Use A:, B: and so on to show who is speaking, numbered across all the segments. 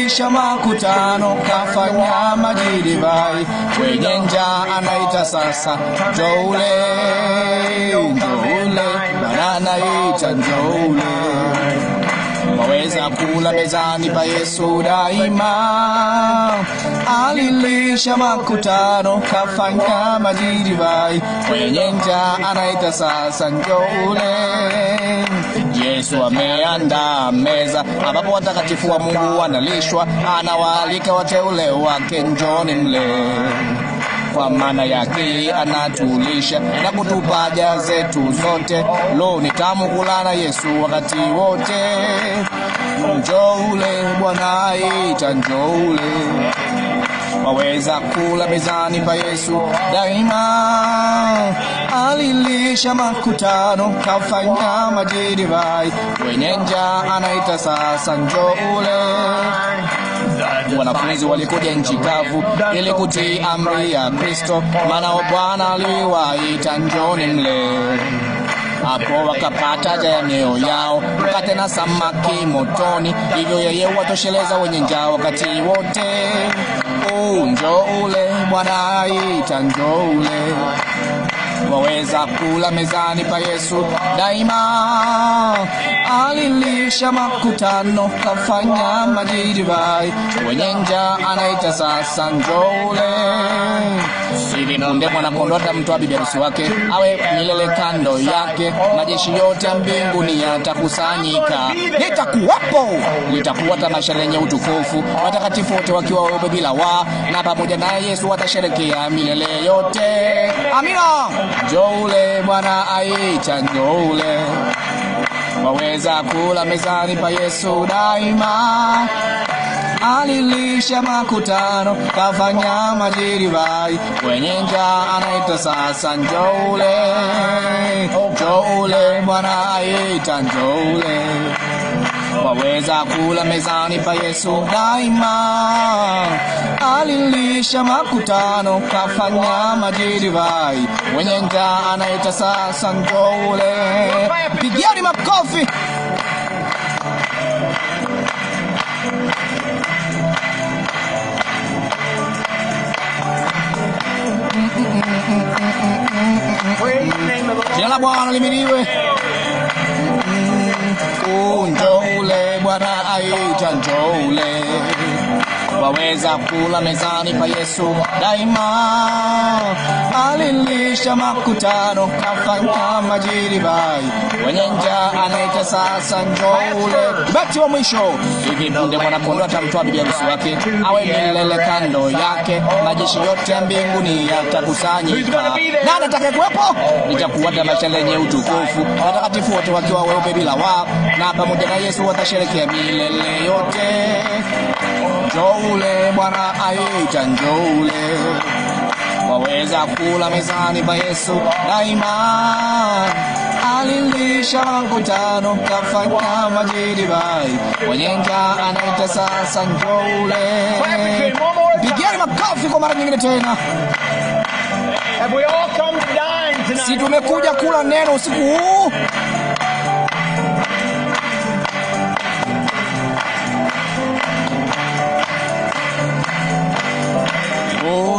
A: Alilisha makutano, kafanya maji divai, wenye njaa anaita sasa, njoo ule, njoo ule, Bwana anaita njoo ule. Waweza kula mezani pa Yesu daima. Alilisha makutano, kafanya maji divai, wenye njaa anaita sasa, njoo ule. Yesu ameandaa meza ambapo watakatifu wa Mungu wanalishwa, anawaalika wateule wake, njooni mle. Kwa maana yake anatulisha na kutupa haja zetu zote. Lo, ni tamu kula na Yesu wakati wote. Njoo ule, Bwana aita, njoo ule. Waweza kula mezani pa Yesu daima. Alilisha makutano, kafanya maji divai, wenye njaa anaita sasa, njoo ule. Wanafunzi walikuja nchi kavu ili kutii amri ya Kristo, maana Bwana aliwaita njooni mle. Hapo wakapata haja ya mioyo yao, mkate na samaki motoni, hivyo yeye huwatosheleza wenye njaa wakati wote. Njoo ule, Bwana aita, njoo ule. Waweza kula mezani pa Yesu daima. Alilisha makutano, kafanya maji divai, wenye njaa anaita sasa, njoo ule. Hivi punde Mwana-Kondoo atamtoa bibi harusi wake awe milele kando yake, majeshi yote ya mbinguni yatakusanyika. Nitakuwapo. Litakuwa tamasha lenye utukufu, watakatifu wote wakiwa weupe bila waa, na pamoja naye Yesu watasherekea milele yote. Amina. Njoo ule, Bwana aita, njoo ule. Waweza kula mezani pa Yesu daima. Alilisha makutano, kafanya maji divai, wenye njaa anaita sasa, njoo ule. Njoo ule, Bwana aita, njoo ule. Waweza kula mezani pa Yesu daima. Alilisha makutano, kafanya maji divai, wenye njaa anaita sasa, njoo ule. Pigieni makofi. Jina la Bwana lihimidiwe. Njoo ule, Bwana aita, njoo ule. Waweza kula mezani pa Yesu daima. Alilisha makutano, kafanya maji divai, wenye njaa anaita sasa, njoo ule. Beti wa mwisho. Hivi punde Mwana-Kondoo atamtoa bibi harusi wake awe milele kando yake, majeshi yote ya mbinguni yatakusanyika. Nani atakayekuwepo? Litakuwa tamasha lenye utukufu, watakatifu wote wakiwa weupe bila waa, na pamoja na Yesu watasherekea milele yote. Njoo ule, Bwana aita, njoo ule. Waweza kula mezani pa Yesu daima. Alilisha makutano, kafanya maji divai, wenye njaa anaita sasa, njoo ule. Pigieni makofi kwa mara nyingine tena. Si tumekuja kula neno usiku huu?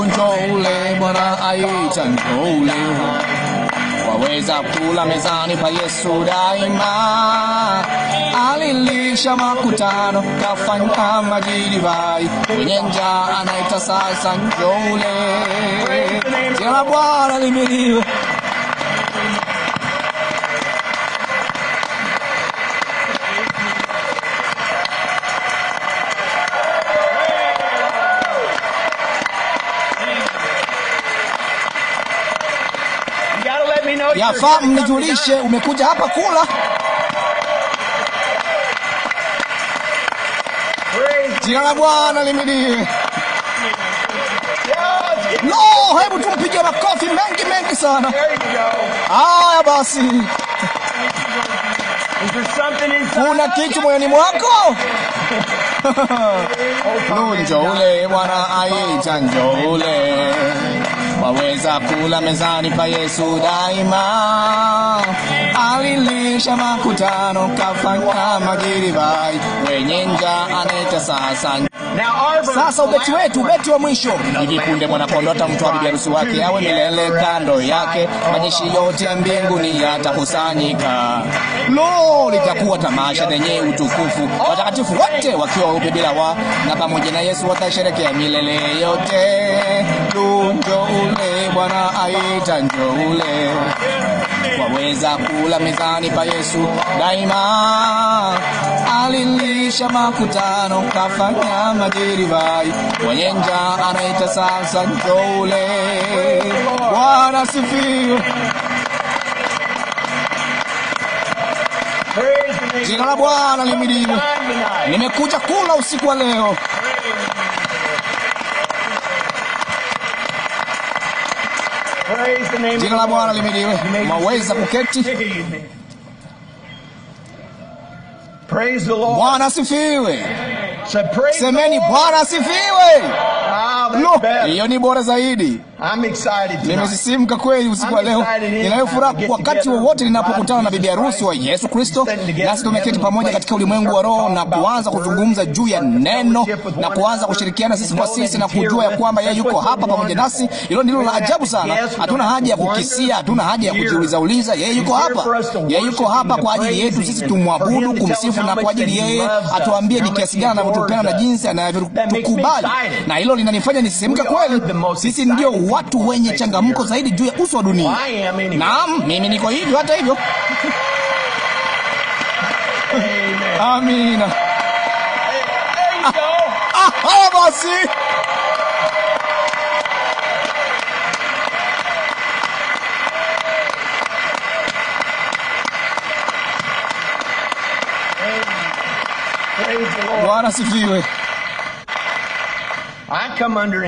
A: Njoo ule, Bwana aita, njoo ule. Waweza kula mezani pa Yesu daima. Alilisha makutano, kafanya maji divai, wenye njaa anaita sasa, njoo ule. Jina la Bwana lihimidiwe. Yafaa mnijulishe umekuja hapa kula. Jina la Bwana lihimidiwe. Lo, hebu tumpige makofi mengi mengi sana. Haya basi. Kuna kitu moyoni mwako? Njoo ule, Bwana aita, njoo ule. Waweza kula mezani pa Yesu daima. Alilisha makutano, kafanya maji divai, wenye njaa anaita sasa. Sasa ubeti wetu, ubeti wa mwisho. Hivi punde mwanakondoo atamtoa bibi harusi wake awe milele kando yake, majeshi yote ya mbinguni yatakusanyika. Lo, litakuwa tamasha lenye utukufu, watakatifu wote wakiwa weupe bila wa, na pamoja na Yesu watasherekea milele yote. Lu, njoo ule, Bwana aita, njoo ule. Waweza kula mezani pa Yesu daima. Alilisha makutano, kafanya maji divai, mwenye njaa anaita sasa, njoo ule. Bwana sifiwe. Jina la Bwana lihimidiwe. Nimekuja kula usiku wa leo. Jina la Bwana lihimidiwe. Mwaweza kuketi. Bwana asifiwe. Semeni Bwana asifiwe. Lo, hiyo ni bora zaidi. Nimesisimka kweli usiku wa leo. Ninayo furaha wakati wowote ninapokutana na bibi harusi wa Yesu Kristo, nasi tumeketi pamoja katika ulimwengu wa roho na kuanza kuzungumza juu ya neno na kuanza kushirikiana sisi kwa sisi na kujua ya kwamba yeye yuko hapa pamoja nasi. Hilo ndilo la ajabu sana. Hatuna haja ya kukisia, hatuna haja ya kujiuliza uliza. Yeye yuko hapa. Yeye yuko hapa kwa ajili yetu sisi tumwabudu, kumsifu, na kwa ajili yeye atuambie ni kiasi gani anavyotupenda na jinsi anavyotukubali. Na hilo linanifanya nisisimke kweli. Sisi ndio watu wenye changamko zaidi juu ya uso wa dunia. Naam, mimi niko hivyo hata hivyo. Amina. Haya basi. Bwana sifiwe.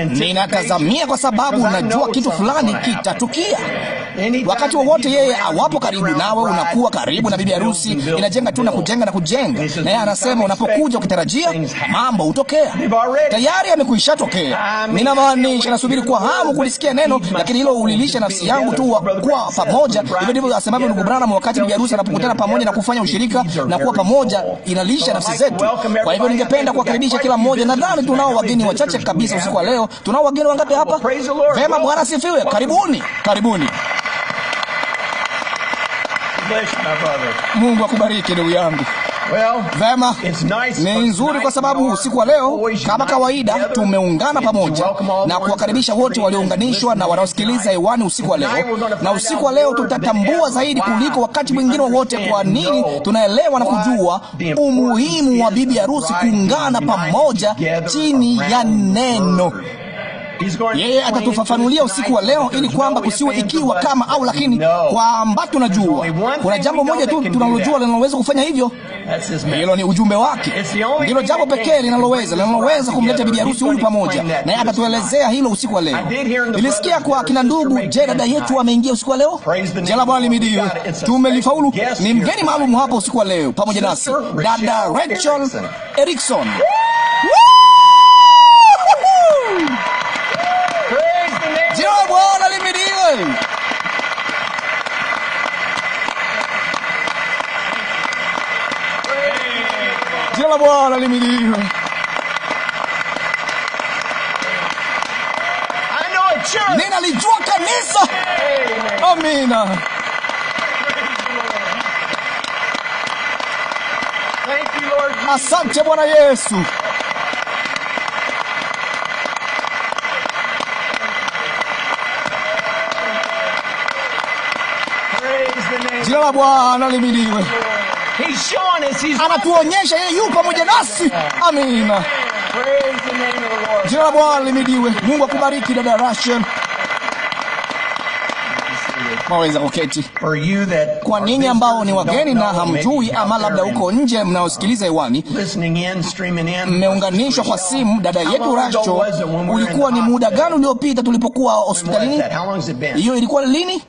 A: Ninatazamia kwa sababu najua kitu fulani kitatukia. Wakati wowote yeye awapo karibu nawe, unakuwa karibu na bibi harusi. Inajenga tu na kujenga na kujenga. Na yeye anasema unapokuja ukitarajia, mambo hutokea. Tayari amekwisha tokea. Ninamaanisha, nasubiri kwa hamu kulisikia neno, lakini hilo ulilisha nafsi yangu tu kuwa pamoja. Hivyo ndivyo asemavyo ndugu Branham, wakati bibi harusi anapokutana pamoja na kufanya ushirika na kuwa pamoja, inalisha nafsi zetu. Kwa hivyo ningependa kuwakaribisha kila mmoja. Nadhani tunao wageni wachache kabisa usiku wa leo. Tunao wageni wangapi hapa? Vema, Bwana asifiwe. Karibuni, karibuni. Mungu akubariki ndugu yangu. Vema, ni nzuri kwa sababu usiku wa leo kama kawaida tumeungana pamoja na kuwakaribisha wote waliounganishwa na wanaosikiliza hewani usiku wa leo. Na usiku wa leo tutatambua zaidi kuliko wakati mwingine wowote kwa nini tunaelewa na kujua umuhimu wa bibi harusi kuungana pamoja chini ya neno. Yeye atatufafanulia usiku wa leo ili kwamba kusiwe ikiwa, kama au lakini, kwamba tunajua kuna jambo moja tu tunalojua linaloweza kufanya hivyo. Hilo ni ujumbe wake. Ndilo jambo pekee linaloweza kumleta bibi harusi huyu pamoja, naye atatuelezea hilo usiku wa leo. Nilisikia kwa kina ndugu, je, dada yetu ameingia usiku wa leo? Jina la Bwana lihimidiwe. Tumelifaulu. Ni mgeni maalum hapa usiku wa leo pamoja nasi, dada Rachel Erickson. Jina la Bwana lihimidiwe. Jina la Bwana lihimidiwe. Ninalijua kanisa. Amina. Asante Bwana Yesu. Jina la Bwana lihimidiwe. Anatuonyesha yeye yupo pamoja nasi. Amina. Jina la Bwana lihimidiwe. Mungu akubariki dada Rachel. Mwaweza kuketi. Kwa ninyi ambao ni wageni na hamjui, ama labda uko nje mnaosikiliza hewani, mmeunganishwa kwa simu, dada yetu Rachel, ulikuwa ni muda gani uliopita tulipokuwa hospitalini? Hiyo ilikuwa lini?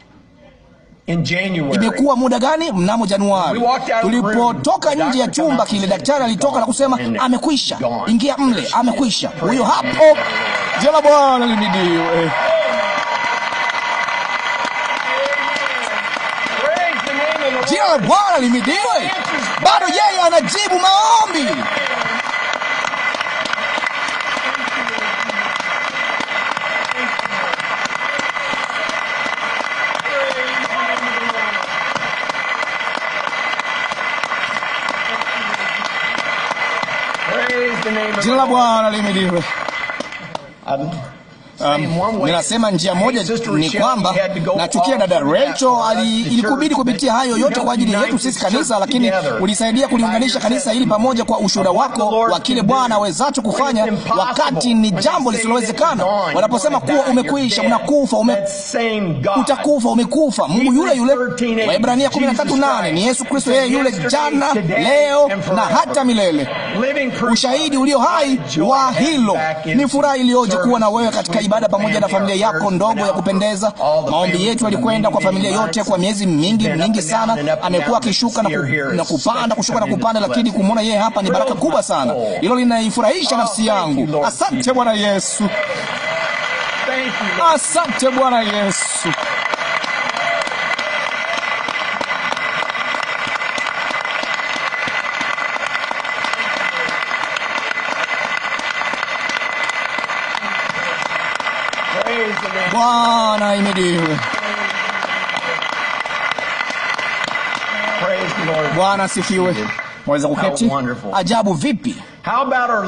A: Imekuwa muda gani? Mnamo Januari tulipotoka nje ya chumba kile, daktari alitoka na kusema amekwisha, ingia mle, amekwisha. Huyo hapo. Jina la Bwana lihimidiwe. la Bwana lihimidiwe. Bado yeye anajibu maombi. Jina la Bwana lihimidiwe. Ninasema njia moja ni kwamba nachukia dada Rachel ilikubidi kupitia hayo yote kwa ajili yetu sisi kanisa, lakini ulisaidia kuliunganisha kanisa hili pamoja kwa ushuhuda wako wa kile Bwana awezacho kufanya wakati ni jambo lisilowezekana. Wanaposema kuwa umekwisha, unakufa, utakufa, umekufa, Mungu yule yule. Waebrania 13:8 ni Yesu Kristo yeye yule jana, leo na hata milele. Ushahidi ulio hai wa hilo. Ni furaha iliyoje kuwa na wewe katika ibada pamoja na familia yako ndogo ya kupendeza. Maombi yetu yalikwenda kwa familia yote kwa miezi mingi mingi sana. Amekuwa akishuka na kupanda, kushuka na kupanda, lakini kumwona yeye hapa ni baraka kubwa sana. Hilo linaifurahisha nafsi yangu. Asante Bwana Yesu. Asante Bwana Yesu. Bwana ahimidiwe. Bwana asifiwe. Mwaweza kuketi. Ajabu vipi?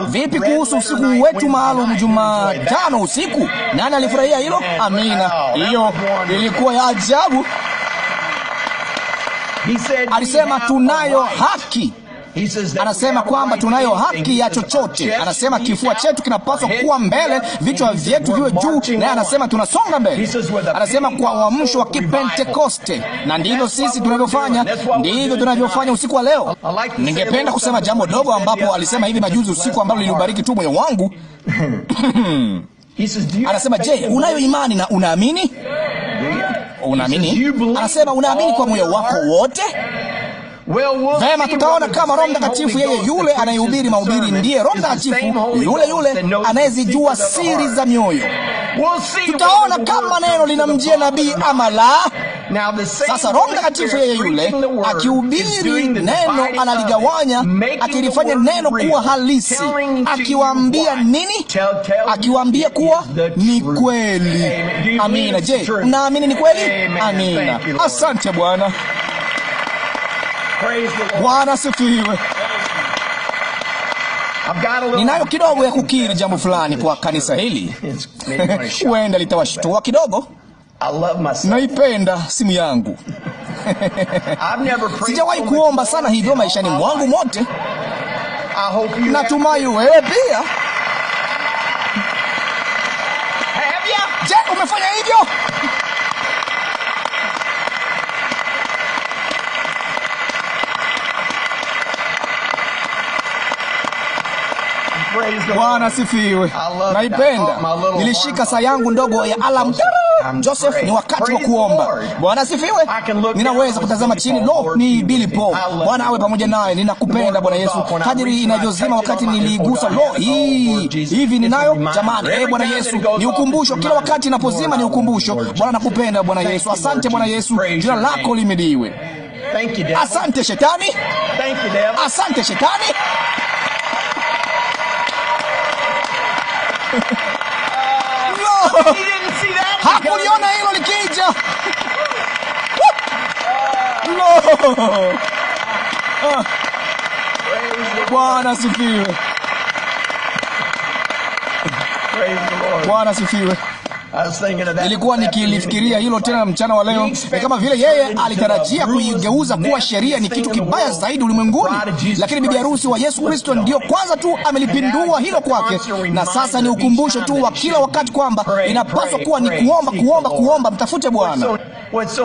A: Vipi kuhusu usiku wetu maalum Jumatano usiku? Nani alifurahia hilo? Amina. Hiyo ilikuwa ya ajabu. Alisema tunayo haki. Anasema kwamba tunayo haki ya chochote. Anasema kifua chetu kinapaswa kuwa mbele, vichwa vyetu viwe juu, naye anasema tunasonga mbele. Anasema kwa uamsho wa Kipentekoste, na ndivyo sisi tunavyofanya, ndivyo tunavyofanya usiku wa leo. Ningependa kusema jambo dogo ambapo alisema hivi majuzi usiku ambalo liliubariki tu moyo wangu. Anasema, je, unayo imani na unaamini? Unaamini? Anasema unaamini kwa moyo wako wote? Vema, tutaona kama Roho Mtakatifu yeye yule anayehubiri mahubiri ndiye Roho Mtakatifu yule yule anayezijua siri za mioyo. Tutaona kama neno linamjia nabii ama la. Sasa Roho Mtakatifu yeye yule akihubiri neno analigawanya, akilifanya neno kuwa halisi, akiwaambia nini? Akiwaambia kuwa ni kweli. Amina. Je, mnaamini ni kweli? Amina. Asante Bwana. Bwana asifiwe. Ninayo kidogo ya kukiri jambo fulani kwa kanisa hili. Huenda litawashtua kidogo. Naipenda simu yangu. Sijawahi kuomba sana hivyo maishani mwangu mote. Natumai wewe pia. Je, umefanya hivyo? Bwana asifiwe. Naipenda. Nilishika saa yangu ndogo ya alarm. Joseph, ni wakati wa kuomba. Bwana asifiwe. Ninaweza kutazama chini. Lo, ni Billy Paul. Bwana awe pamoja naye. Ninakupenda Bwana Yesu. Kadiri inavyozima wakati niliigusa, lo, hii hivi ninayo jamani. Bwana Yesu, ni ukumbusho kila wakati inapozima, ni ukumbusho. Bwana nakupenda Bwana Yesu. Asante Bwana Yesu. Jina lako lihimidiwe. Asante shetani. Asante shetani. No. Hakuliona hilo likija. No. Bwana asifiwe. Bwana asifiwe. Nilikuwa nikilifikiria hilo tena mchana wa leo. Ni kama vile yeye alitarajia kuigeuza kuwa sheria ni kitu kibaya zaidi ulimwenguni, lakini bibi harusi wa Yesu Kristo ndio kwanza tu amelipindua hilo kwake. Na sasa ni ukumbusho tu wa kila wakati kwamba inapaswa kuwa ni kuomba, kuomba, kuomba, mtafute Bwana.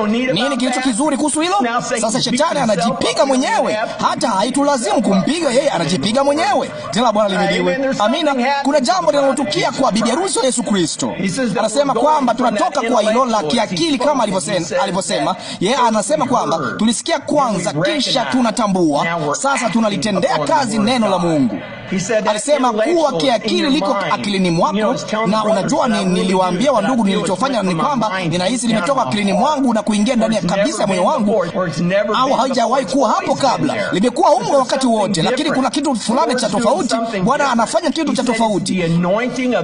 A: Nini kilicho kizuri kuhusu hilo? Sasa shetani anajipiga mwenyewe, hata haitulazimu kumpiga yeye, anajipiga mwenyewe. Jina la Bwana lihimidiwe. Amina. Kuna jambo linalotukia kwa bibi harusi wa Yesu Kristo. Anasema kwamba tunatoka kwa hilo la kiakili kama alivyosema yeye. Anasema kwamba tulisikia kwanza, kisha tunatambua, sasa tunalitendea kazi neno la Mungu. Alisema kuwa kiakili liko akilini mwako, na unajua, niliwaambia wandugu, nilichofanya ni kwamba ninahisi limetoka akilini mwangu na kuingia ndani ya kabisa ya moyo wangu, au haijawahi kuwa hapo kabla. Limekuwa humo wakati wote, lakini kuna kitu fulani cha tofauti. Bwana anafanya kitu cha tofauti.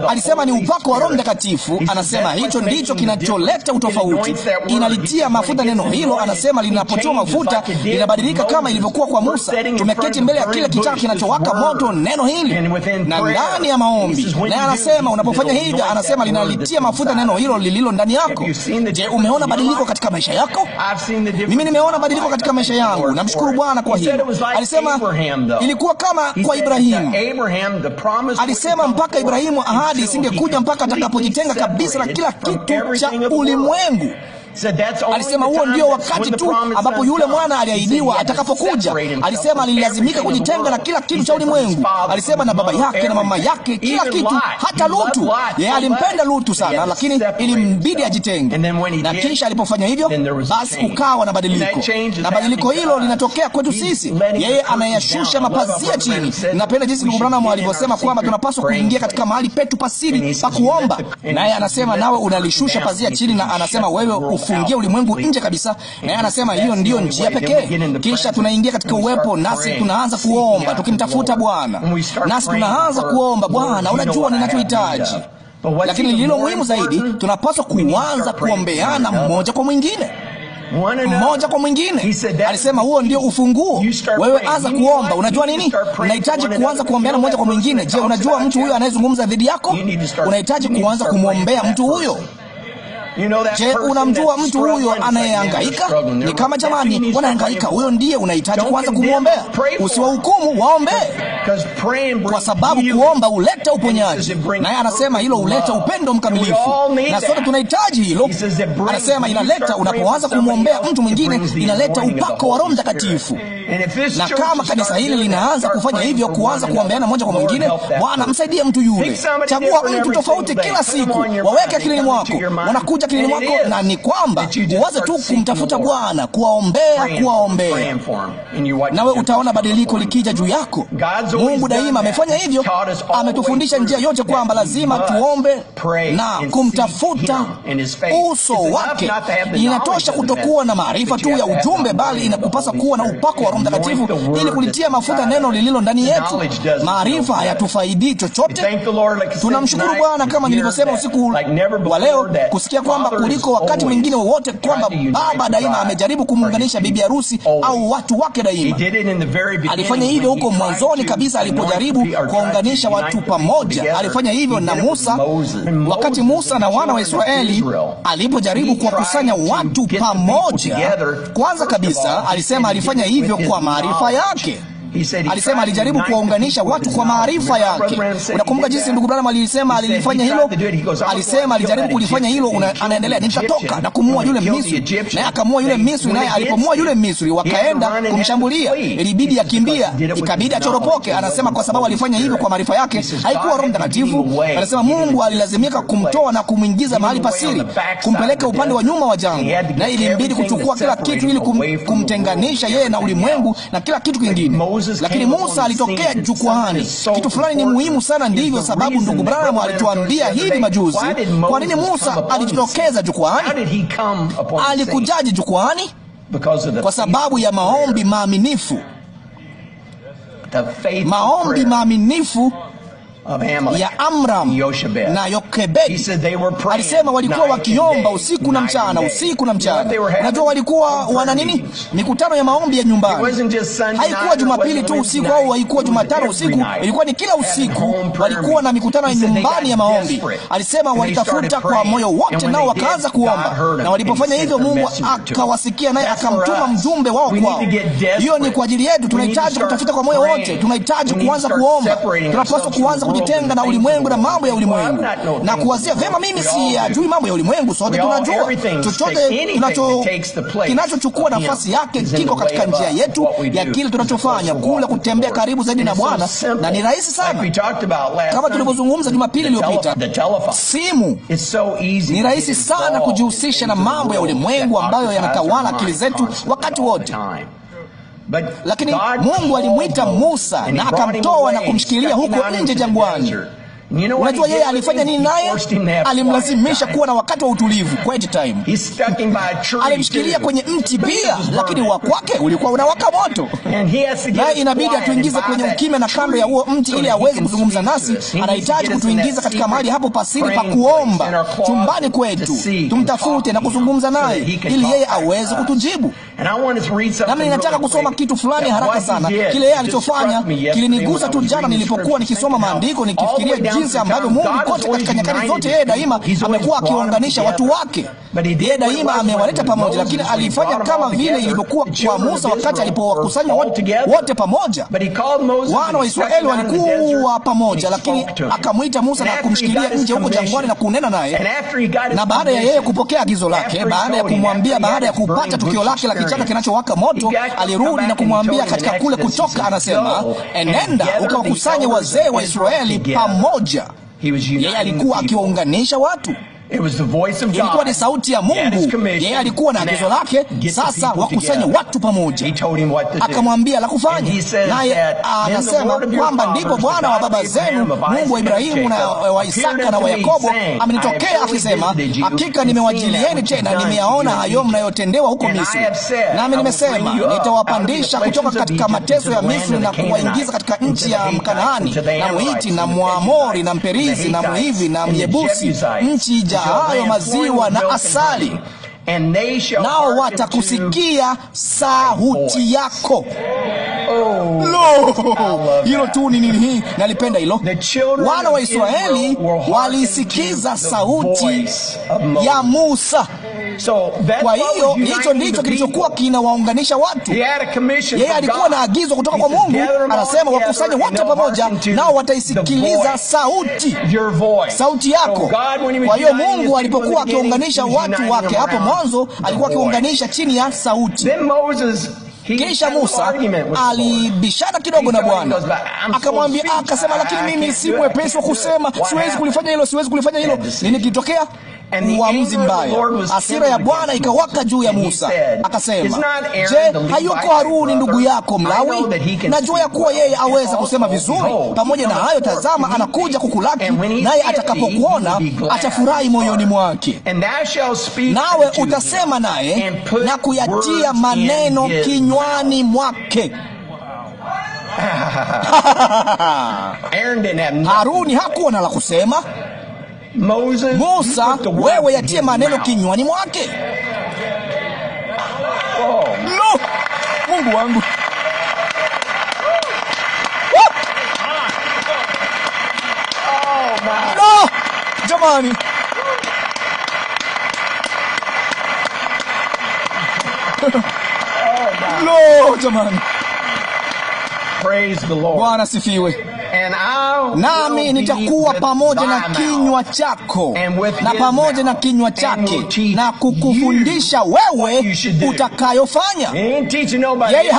A: Alisema ni upako wa Roho Mtakatifu. Anasema hicho ndicho kinacholeta utofauti, inalitia mafuta neno hilo. Anasema linapotiwa mafuta linabadilika, kama ilivyokuwa kwa Musa. Tumeketi mbele ya kile kichaka kinachowaka moto, neno hili, na ndani ya maombi. Naye anasema unapofanya hivyo, anasema linalitia mafuta neno hilo lililo ndani yako. Je, umeona badiliko katika maisha yako? Mimi nimeona badiliko katika maisha yangu. Namshukuru Bwana kwa hilo. Alisema ilikuwa kama kwa Ibrahimu. Alisema mpaka Ibrahimu ahadi isingekuja mpaka atakapojitenga kabisa na kila kitu cha ulimwengu. Alisema huo ndio wakati tu ambapo yule mwana aliahidiwa atakapokuja. Alisema alilazimika kujitenga na kila kitu cha ulimwengu. Alisema na baba yake na mama yake, kila kitu, hata Lutu. Yeye alimpenda Lutu sana, lakini ilimbidi ajitenge. Na kisha alipofanya hivyo, basi kukawa na badiliko, na badiliko hilo linatokea kwetu sisi. Yeye anayashusha mapazia chini. Napenda jinsi ndugu Branham alivyosema kwamba tunapaswa kuingia katika mahali petu pasiri pa kuomba. Naye anasema nawe unalishusha pazia chini, na anasema wewe ufungie ulimwengu nje kabisa. Naye anasema hiyo ndiyo njia pekee. Kisha tunaingia katika uwepo, nasi tunaanza kuomba tukimtafuta Bwana, nasi tunaanza kuomba, Bwana, unajua ninachohitaji. Lakini lililo muhimu zaidi, tunapaswa kuanza kuombeana mmoja kwa mwingine, mmoja kwa mwingine. Alisema huo ndio ufunguo. Wewe anza kuomba. Unajua nini? Unahitaji kuanza kuombeana mmoja kwa mwingine. Je, unajua mtu huyo anayezungumza dhidi yako? Unahitaji kuanza kumwombea mtu huyo. Je, unamjua mtu huyo anayehangaika? Ni kama jamani, wanahangaika. Huyo ndiye unahitaji kuanza kumwombea. Usiwahukumu, waombee, kwa sababu kuomba huleta uponyaji. Naye anasema hilo huleta upendo mkamilifu, na sote tunahitaji hilo. Anasema inaleta, unapoanza kumwombea mtu mwingine, inaleta upako wa Roho Mtakatifu. Na kama kanisa hili linaanza kufanya hivyo, kuanza kuombeana mmoja kwa mwingine, Bwana msaidie mtu yule. Chagua mtu tofauti kila siku, waweke akilini mwako, wanakuja akilini mwako, na ni kwamba uanze tu kumtafuta Bwana, kuwaombea, kuwaombea, nawe utaona badiliko likija juu yako. Mungu daima amefanya hivyo, ametufundisha njia yote kwamba lazima tuombe na kumtafuta uso wake. Inatosha kutokuwa na maarifa tu ya ujumbe, bali inakupasa kuwa na upako wa Roho Mtakatifu ili kulitia mafuta neno lililo ndani yetu. Maarifa hayatufaidii chochote. Tunamshukuru Bwana, kama nilivyosema usiku wa leo, kusikia kwamba kuliko wakati mwingine wowote kwamba Baba daima amejaribu kumuunganisha bibi harusi au watu wake daima. Alifanya hivyo huko mwanzoni kabisa alipojaribu kuwaunganisha watu pamoja. Alifanya hivyo na Musa, wakati Musa na wana wa Israeli alipojaribu kuwakusanya watu pamoja. Kwanza kabisa alisema alifanya hivyo kwa maarifa yake. Alisema alijaribu kuwaunganisha watu kwa maarifa yake. Unakumbuka jinsi ndugu Branham alisema alilifanya hilo? Alisema alijaribu kulifanya hilo. Anaendelea, nitatoka na kumua yule Misri. Naye akamua yule Misri, naye alipomua yule Misri wakaenda kumshambulia, ilibidi akimbia, ikabidi achoropoke. Anasema kwa sababu alifanya hivyo kwa maarifa yake, haikuwa Roho Mtakatifu. Anasema Mungu alilazimika kumtoa na kumwingiza mahali pasiri, kumpeleka upande wa nyuma wa jangwa, na ilimbidi kuchukua kila kitu ili kumtenganisha yeye na ulimwengu na kila kitu kingine. Lakini Musa alitokea jukwaani. Kitu fulani ni muhimu sana, ndivyo sababu ndugu Branham alituambia hivi majuzi. Kwa nini Musa alijitokeza jukwaani? Alikujaje jukwaani? Kwa sababu ya maombi maaminifu. Maombi maaminifu ya Amram na Yokebedi. Alisema walikuwa wakiomba usiku na mchana, usiku na mchana. Unajua walikuwa wana nini? Mikutano ya maombi ya nyumbani. Haikuwa Jumapili tu usiku au haikuwa Jumatano usiku, ilikuwa ni kila usiku walikuwa na mikutano ya nyumbani ya maombi. Alisema walitafuta kwa moyo wote, nao wakaanza kuomba, na walipofanya hivyo Mungu akawasikia, naye akamtuma mjumbe wao kwao. Hiyo ni kwa ajili yetu. Tunahitaji kutafuta kwa moyo wote, tunahitaji kuanza kuomba. Tunapaswa kuanza kujitenga na ulimwengu na mambo ya ulimwengu na kuwazia vema, mimi siyajui mambo ya ulimwengu. Sote tunajua chochote kinachochukua nafasi yake kiko katika njia yetu ya kile tunachofanya, kule kutembea karibu zaidi na Bwana, na ni rahisi sana. Kama tulivyozungumza Jumapili iliyopita, simu ni rahisi sana kujihusisha na mambo ya ulimwengu ambayo yanatawala akili zetu wakati wote. Lakini Mungu alimwita Musa na akamtoa na kumshikilia huko nje jangwani. Unajua yeye alifanya nini naye? Alimlazimisha kuwa na wakati wa utulivu, quiet time. Alimshikilia kwenye mti pia, lakini wa kwake ulikuwa unawaka moto. Naye inabidi atuingize kwenye ukimya na kando ya huo mti ili aweze kuzungumza nasi. Anahitaji kutuingiza katika mahali hapo pasiri pa kuomba, chumbani kwetu, tumtafute na kuzungumza naye ili yeye aweze kutujibu. Nami ninataka kusoma kitu fulani haraka sana. Kile yeye alichofanya kilinigusa tu jana nilipokuwa nikisoma maandiko, nikifikiria jinsi ambavyo Mungu kote katika nyakati zote yeye daima amekuwa akiwaunganisha watu wake. Yeye daima amewaleta pamoja, lakini alifanya kama vile ilivyokuwa kwa Musa wakati alipowakusanya wote pamoja. Wana wa Israeli walikuwa pamoja, lakini akamwita Musa na kumshikilia nje huko jangwani na kunena naye. Na baada ya yeye kupokea agizo lake, baada ya kumwambia, baada ya kupata tukio lake la kichaka kinachowaka moto, alirudi na kumwambia katika kule Kutoka, anasema, enenda ukawakusanye wazee wa Israeli pamoja. Yeye alikuwa akiwaunganisha watu. Ilikuwa ni sauti ya Mungu. Yeye alikuwa na agizo lake, sasa wakusanye watu pamoja. Akamwambia la kufanya. Naye anasema kwamba ndipo Bwana wa baba zenu, Mungu wa Ibrahimu na wa Isaka na wa Yakobo, amenitokea akisema, hakika nimewajilieni tena, nimeyaona hayo mnayotendewa huko Misri. Nami nimesema, nitawapandisha kutoka katika mateso ya Misri na kuwaingiza katika nchi ya Mkanaani, na Mhiti na Mwamori na Mperizi na Mhivi na Myebusi, nchi hayo maziwa na asali, nao watakusikia sauti yako. Lo, hilo tu ni nini hii? Nalipenda hilo. Wana wa Israeli walisikiza sauti ya Musa. Kwa hiyo hicho ndicho kilichokuwa kinawaunganisha watu. Yeye alikuwa na agizo kutoka kwa Mungu, anasema wakusanye wote pamoja, nao wataisikiliza sauti, sauti yako. Kwa hiyo Mungu alipokuwa akiunganisha watu wake hapo mwanzo, alikuwa akiunganisha chini ya sauti. Kisha Musa alibishana kidogo na Bwana, akamwambia, akasema, lakini mimi si mwepesi wa kusema, siwezi kulifanya hilo, siwezi kulifanya hilo. Nini kilitokea? Uamuzi mbaya. Hasira ya Bwana ikawaka juu ya Musa, akasema, je, hayuko Haruni ndugu yako Mlawi? Najua ya kuwa yeye aweza kusema vizuri. Pamoja na hayo, tazama, anakuja kukulaki, naye atakapokuona atafurahi moyoni mwake. Nawe utasema naye na kuyatia maneno kinywani mwake. Haruni hakuwa na la kusema. Musa, wewe yatie maneno kinywani mwake. Lo, Mungu wangu. Lo, jamani. Lo, jamani. Bwana sifiwe. Nami nitakuwa pamoja na kinywa chako na pamoja na kinywa chake, na kukufundisha wewe utakayofanya. Yeye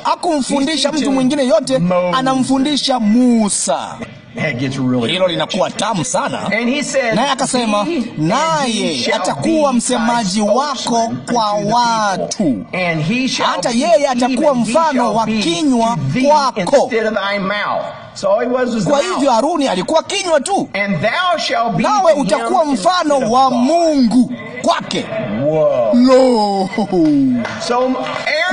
A: hakumfundisha mtu mwingine yote, anamfundisha Musa. Hilo linakuwa tamu sana. Naye akasema, naye atakuwa msemaji wako kwa watu, hata yeye atakuwa mfano wa kinywa kwako. Kwa hivyo Haruni alikuwa kinywa tu, nawe utakuwa mfano wa Mungu kwake. Lo.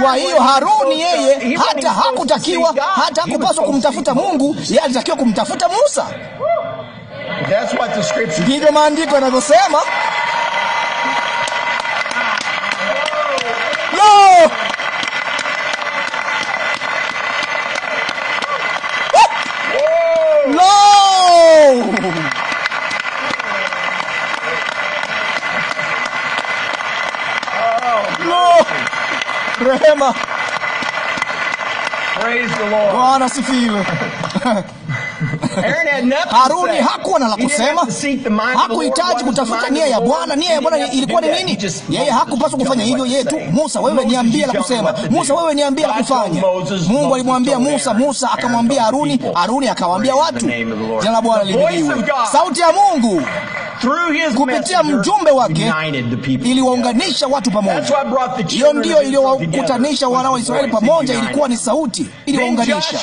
A: Kwa hiyo Haruni yeye hata hakutakiwa, hata hakupaswa kumtafuta Mungu, yeye alitakiwa kumtafuta Musa. Ndivyo maandiko yanavyosema. Lo. Lo. Lo. Rehema. Bwana sifiwe. Haruni hakuwa na la kusema, hakuhitaji kutafuta nia ya Bwana. Nia ya Bwana ilikuwa ni nini? Yeye hakupaswa kufanya hivyo. Yeye tu, Musa, wewe niambie la kusema. Musa, wewe niambie la kufanya. Mungu alimwambia Musa, Musa akamwambia Haruni, Haruni akawaambia watu. Jina la Bwana lihimidiwe. Sauti ya Mungu Kupitia mjumbe wake iliwaunganisha watu pamoja. Hiyo ndiyo iliyowakutanisha wana wa Israeli pamoja, ilikuwa ni sauti iliwaunganisha.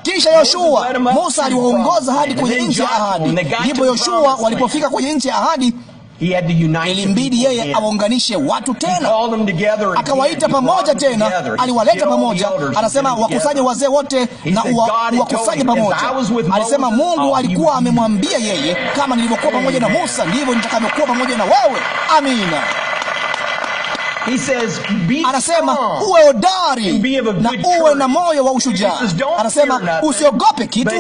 A: Kisha Yoshua, Musa aliwaongoza hadi kwenye nchi ya ahadi. Ndipo Yoshua walipofika kwenye nchi ya ahadi, ilimbidi yeye awaunganishe watu tena. Akawaita pamoja tena, aliwaleta pamoja. Anasema wakusanye wazee wote na wakusanye pamoja. Alisema Mungu alikuwa amemwambia yeye, kama nilivyokuwa pamoja na Musa ndivyo nitakavyokuwa pamoja na wewe. Amina. Anasema uwe hodari na uwe na moyo wa ushujaa. Anasema usiogope kitu,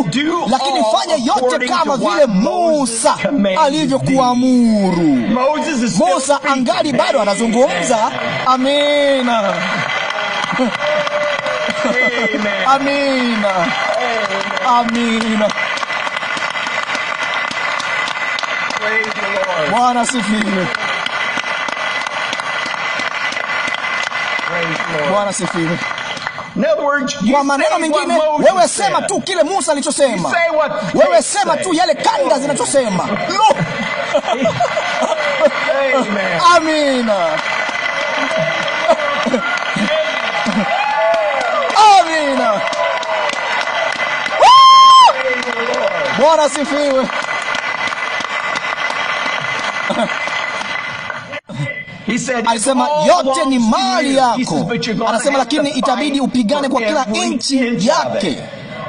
A: lakini fanya yote kama vile Musa alivyokuamuru. Musa angali bado anazungumza. Amina. Amina. Amina. Bwana sifiwe. Bwana sifiwe. Kwa maneno mengine, wewe sema tu kile Musa alichosema. Wewe sema tu yale kanda zinachosema. Amina. Amina. Bwana sifiwe. Alisema yote ni mali yako. Anasema lakini itabidi upigane kwa kila inchi yake.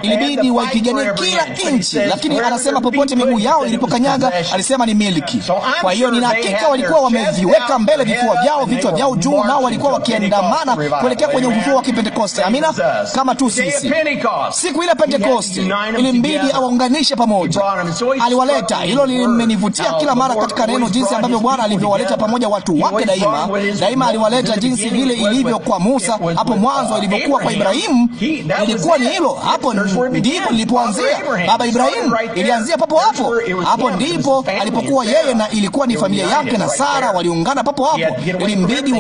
A: Ilibidi waipiganie kila inchi, lakini anasema popote miguu yao ilipokanyaga, alisema ni miliki. Kwa hiyo nina hakika walikuwa wameviweka mbele vifua vyao, vichwa vyao juu, nao walikuwa wakiandamana kuelekea kwenye ufufuo wa Kipentekoste. Amina, kama tu sisi. Siku ile Pentekoste ilimbidi awaunganishe pamoja. Aliwaleta. Hilo limenivutia kila mara katika neno, jinsi ambavyo Bwana alivyowaleta pamoja watu wake daima. Daima aliwaleta, jinsi vile ilivyo kwa Musa hapo mwanzo, ilivyokuwa kwa Ibrahimu, ilikuwa ni hilo hapo ndipo lilipoanzia. Baba Ibrahimu ilianzia papo hapo. Hapo ndipo alipokuwa yeye, na ilikuwa ni familia yake na Sara waliungana papo hapo. Ilimbidi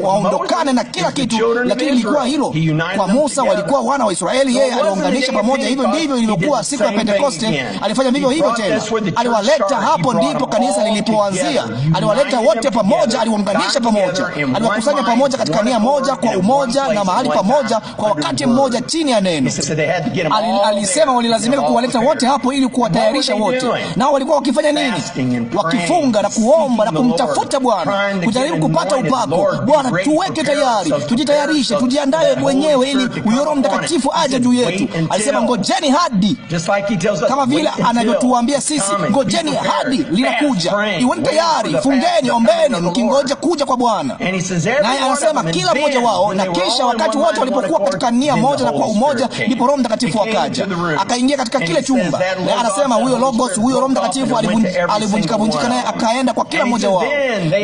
A: waondokane na kila kitu, lakini ilikuwa hilo kwa Musa. Walikuwa wana wa Israeli, yeye aliunganisha pamoja. Hivyo ndivyo ilivyokuwa siku ya Pentekoste. Alifanya vivyo hivyo tena, aliwaleta. Hapo ndipo kanisa lilipoanzia. Aliwaleta wote pamoja, aliwaunganisha pamoja, aliwakusanya pamoja katika nia moja, kwa umoja na mahali pamoja, kwa wakati mmoja, chini ya neno. Alisema walilazimika kuwaleta wote hapo ili kuwatayarisha wote. Nao walikuwa wakifanya nini? Wakifunga na kuomba na kumtafuta Bwana, kujaribu kupata upako. Bwana, tuweke tayari, tujitayarishe, tujiandae wenyewe ili huyo Roho Mtakatifu aje juu yetu. Alisema ngojeni hadi, kama vile anavyotuambia sisi, ngojeni hadi linakuja. Iweni tayari, fungeni, ombeni, mkingoja kuja kwa Bwana. Naye anasema kila mmoja wao. Na kisha wakati wote walipokuwa katika nia moja na kwa umoja, ndipo Roho Mtakatifu akaja, akaingia katika kile chumba. Na anasema huyo Logos, huyo Roho Mtakatifu alivunjika vunjika, naye akaenda kwa kila mmoja wao.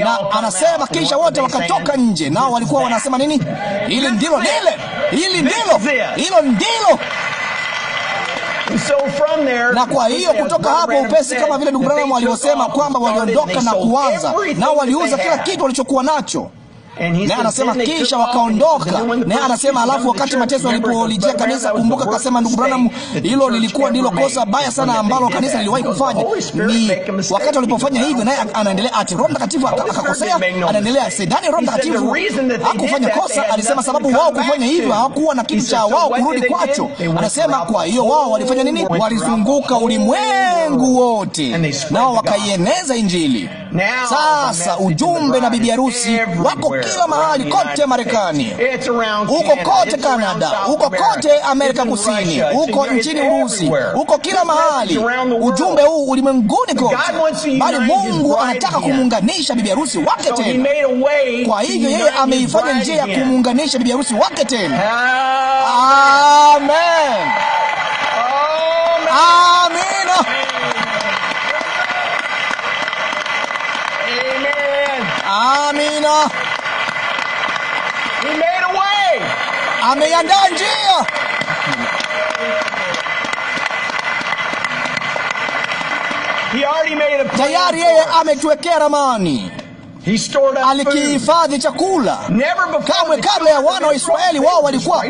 A: Na anasema kisha wote wakatoka nje, nao walikuwa wanasema nini? Hili ndilo lile, hili ndilo, hilo ndilo. Na kwa hiyo kutoka hapo upesi, kama vile ndugu Branham alivyosema kwamba waliondoka na kuanza, nao waliuza kila kitu walichokuwa nacho. Naye anasema kisha wakaondoka. Naye anasema alafu wakati mateso yalipolijia kanisa, kumbuka, akasema ndugu Branham, hilo lilikuwa ndilo kosa baya sana ambalo kanisa liliwahi kufanya. Ni wakati walipofanya hivyo. Naye anaendelea ati Roho Mtakatifu akakosea. Anaendelea, sidhani Roho Mtakatifu hakufanya kosa. Alisema sababu wao kufanya hivyo hawakuwa na kitu cha wao kurudi kwacho. Anasema kwa hiyo wao walifanya nini? Walizunguka ulimwengu wote, nao wakaieneza Injili. Sasa ujumbe na bibi harusi wako kila mahali kote Marekani, huko kote Kanada, huko kote Amerika Kusini, huko nchini Urusi, huko kila mahali. Ujumbe huu ulimwenguni kote. Bali Mungu anataka kumuunganisha bibi harusi wake tena. Kwa hivyo yeye ameifanya njia ya kumuunganisha bibi harusi wake tena. Amen. Amina. Amina. Ameiandaa njia. Tayari yeye ametuwekea ramani. Alikihifadhi chakula. Kamwe kabla ya wana wa Israeli, wao walikuwa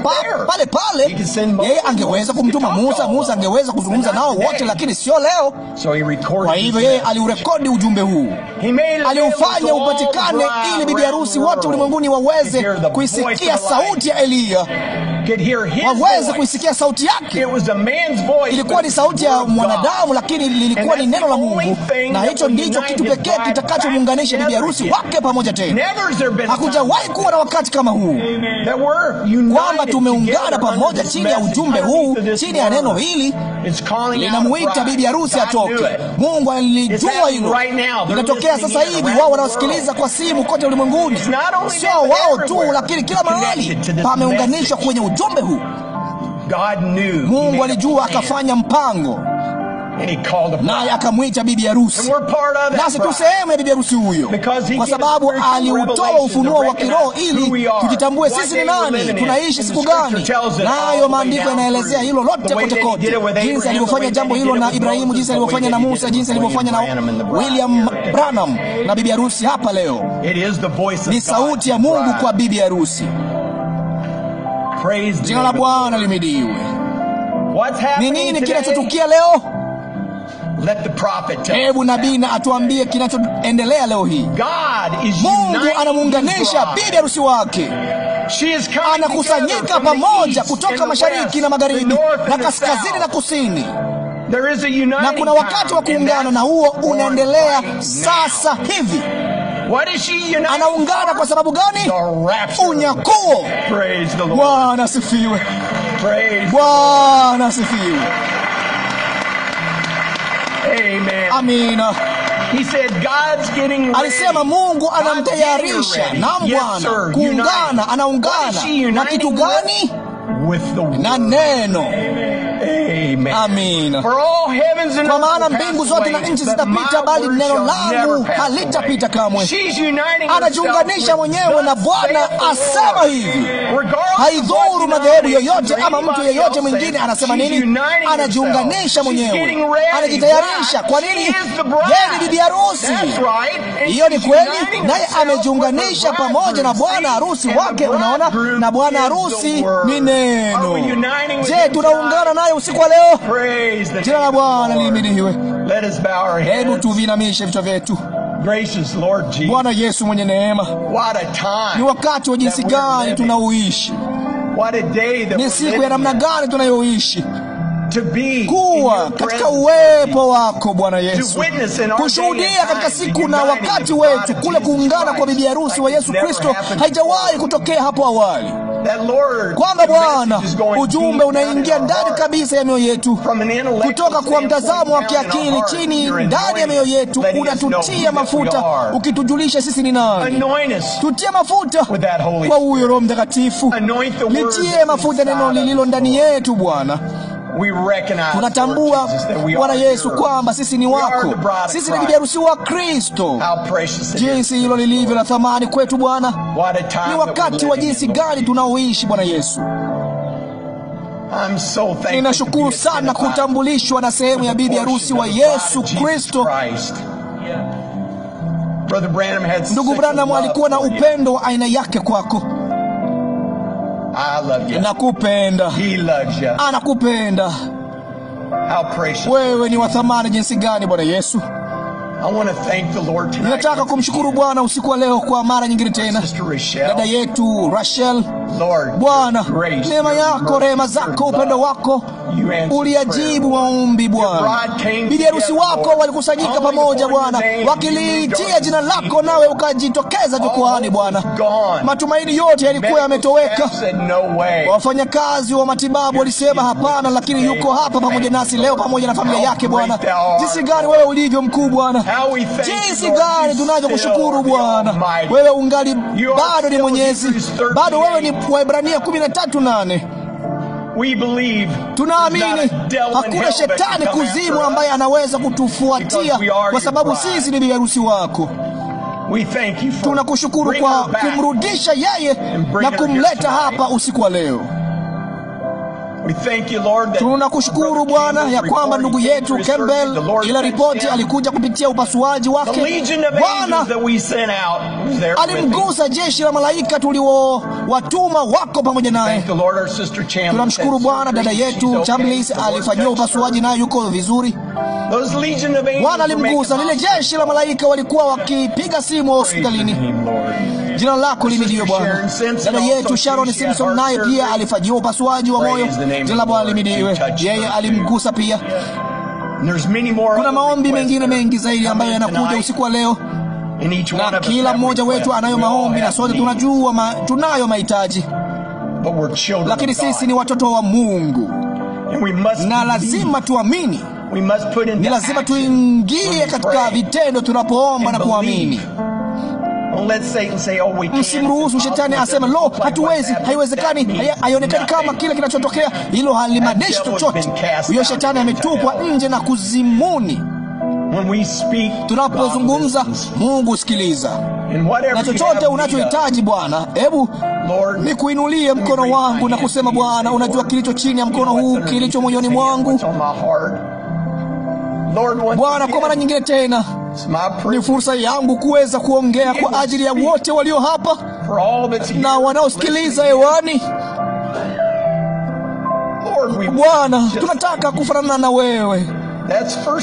A: pale pale. Yeye angeweza kumtuma Musa, Musa angeweza kuzungumza nao wote, lakini sio leo. Kwa hivyo yeye aliurekodi ujumbe huu, aliufanya upatikane ili bibi harusi wote ulimwenguni waweze kuisikia sauti ya Eliya, waweze kuisikia sauti yake. Ilikuwa ni sauti ya mwanadamu, lakini lilikuwa ni neno la Mungu, na hicho ndicho kitu pekee kitakachomuunganisha bibi harusi wake pamoja tena. Hakujawahi kuwa na wakati kama huu kwamba tumeungana pamoja chini ya ujumbe huu, chini ya neno hili linamuita bibi harusi atoke. Mungu alijua hilo. Linatokea sasa hivi. Wao wanaosikiliza kwa simu kote ulimwenguni, sio wao tu, lakini kila mahali pameunganishwa kwenye ujumbe huu. Mungu alijua, akafanya mpango, naye akamwita bibi harusi. Nasi tu sehemu ya bibi harusi huyo, kwa sababu aliutoa ufunuo wa kiroho ili tujitambue sisi ni nani, tunaishi siku gani. Nayo maandiko yanaelezea hilo lote kote kote, jinsi alivyofanya jambo hilo na Ibrahimu, jinsi alivyofanya na Musa, jinsi alivyofanya na William Branham na bibi harusi hapa leo. Ni sauti ya Mungu kwa bibi harusi. Jina la Bwana lihimidiwe. Ni nini kinachotukia leo? Hebu nabii na atuambie kinachoendelea leo hii. Mungu anamuunganisha bibi harusi wake. Anakusanyika pamoja kutoka mashariki na magharibi na kaskazini na kusini. Na kuna wakati wa kuungana, na huo unaendelea sasa hivi. Anaungana kwa sababu gani? Unyakuo. Bwana asifiwe. Bwana asifiwe. Amina. Alisema Mungu anamtayarisha. Naam Bwana, kuungana. Anaungana na kitu gani? Na neno. Amina. Kwa maana mbingu zote na nchi zitapita, bali neno langu halitapita kamwe. Anajiunganisha mwenyewe na Bwana asema hivi. Haidhuru madhehebu yoyote ama mtu yeyote mwingine anasema nini, anajiunganisha mwenyewe, anajitayarisha. Kwa nini? Yeye ni bibi harusi. Hiyo ni kweli, naye amejiunganisha pamoja na bwana harusi wake. Unaona, na bwana harusi ni neno. Je, tunaungana naye usiku wa leo? Jina la Bwana lihimidiwe. Hebu tuvinamishe vichwa vyetu. Bwana Yesu mwenye neema, ni wakati wa jinsi gani tunauishi! Ni siku ya namna gani tunayoishi! Kuwa katika uwepo wako Bwana Yesu, kushuhudia katika siku na wakati wetu kule kuungana kwa bibi harusi wa Yesu Kristo haijawahi kutokea hapo awali, kwamba Bwana ujumbe unaingia ndani kabisa ya mioyo yetu, kutoka kwa mtazamo wa kiakili chini ndani ya mioyo yetu, unatutia mafuta ukitujulisha sisi ni nani. Tutie mafuta kwa huyo Roho Mtakatifu, litie mafuta neno lililo ndani yetu Bwana. Tunatambua Bwana Yesu kwamba sisi ni wako, sisi ni bibi harusi wa Kristo. Jinsi hilo lilivyo la thamani kwetu Bwana! Ni wakati wa jinsi gani tunaoishi Bwana Yesu. Ninashukuru sana kutambulishwa na sehemu ya bibi harusi wa Yesu Kristo. Ndugu Branham alikuwa na upendo wa aina yake kwako. Nakupenda. Anakupenda. Wewe ni wa thamani jinsi gani Bwana Yesu. Ninataka kumshukuru Bwana usiku wa leo kwa mara nyingine tena. Dada yetu Rachel, Bwana, neema yako, rehema zako, upendo wako uliajibu maombi Bwana. Bibi harusi wako walikusanyika pamoja Bwana, wakiliitia jina lako, nawe ukajitokeza jukwaani Bwana. Matumaini yote yalikuwa yametoweka. Wafanyakazi wa matibabu walisema hapana, lakini yuko hapa pamoja nasi leo pamoja na familia yake Bwana. Jinsi gani wewe ulivyo mkuu Bwana! Jinsi gani tunavyokushukuru Bwana! Wewe ungali bado ni Mwenyezi, bado wewe ni Waebrania 13:8. Tunaamini hakuna shetani kuzimu ambaye anaweza kutufuatia, kwa sababu sisi ni bibi harusi wako. Tunakushukuru kwa kumrudisha yeye na kumleta hapa usiku wa leo. Tunakushukuru Bwana ya kwamba ndugu yetu Campbell, ile ripoti alikuja kupitia upasuaji wake. Bwana alimgusa, jeshi la malaika tuliowatuma wako pamoja naye. Tunamshukuru Bwana, dada yetu Chambliss alifanyiwa upasuaji naye yuko vizuri. Bwana alimgusa, lile jeshi la malaika walikuwa wakipiga simu hospitalini. Jina lako limidiwe Bwana. Dada yetu Sharon Simpson naye pia alifanyiwa upasuaji wa moyo. Jina la Bwana limidiwe. Yeye alimgusa pia. Kuna maombi mengine mengi zaidi ambayo yanakuja usiku wa leo, na kila mmoja wetu anayo maombi, na sote tunajua tunayo mahitaji, lakini sisi ni watoto wa Mungu na lazima tuamini. Ni lazima tuingie katika vitendo tunapoomba na kuamini. Msimruhusu shetani aseme, lo, hatuwezi, haiwezekani, haionekani kama kile kinachotokea. Hilo halimaanishi chochote. Huyo shetani ametupwa nje na kuzimuni. Tunapozungumza, Mungu sikiliza. Na chochote unachohitaji Bwana, hebu nikuinulie mkono wangu na kusema, Bwana, unajua kilicho chini ya mkono huu, kilicho moyoni mwangu. Bwana, kwa mara nyingine tena ni fursa yangu kuweza kuongea kwa ajili ya wote walio hapa na wanaosikiliza hewani. Bwana, tunataka kufanana na wewe.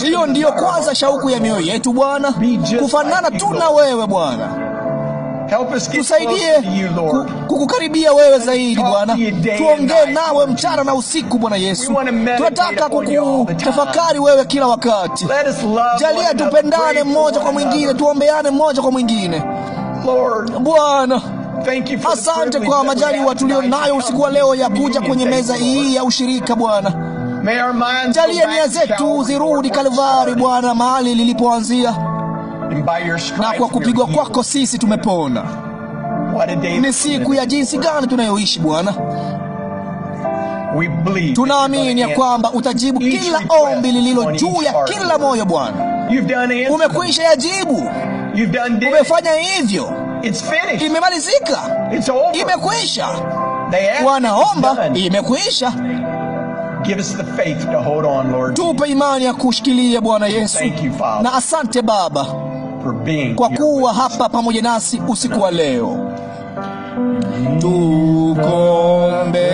A: Hiyo ndiyo kwanza shauku ya mioyo yetu Bwana, kufanana tu na wewe Bwana. Tusaidie kukukaribia wewe zaidi Bwana. Tuongee nawe mchana na usiku Bwana Yesu. Tunataka kukutafakari wewe kila wakati. Jalia tupendane mmoja kwa mwingine, tuombeane mmoja kwa mwingine. Bwana, asante kwa majaliwa tulio nayo usiku wa leo ya kuja kwenye meza hii ya ushirika Bwana. Jalia nia zetu zirudi Kalvari Bwana, mahali lilipoanzia. Na kwa kupigwa kwako sisi tumepona. Ni siku ya jinsi gani tunayoishi Bwana. Tunaamini ya kwamba utajibu kila ombi lililo juu ya kila moyo Bwana. Umekwisha yajibu. Umefanya hivyo. Imemalizika. Imekwisha. Wanaomba, imekwisha. Tupe imani ya kushikilia Bwana Yesu. Na asante Baba kwa kuwa hapa pamoja nasi usiku wa leo. Tuko mbele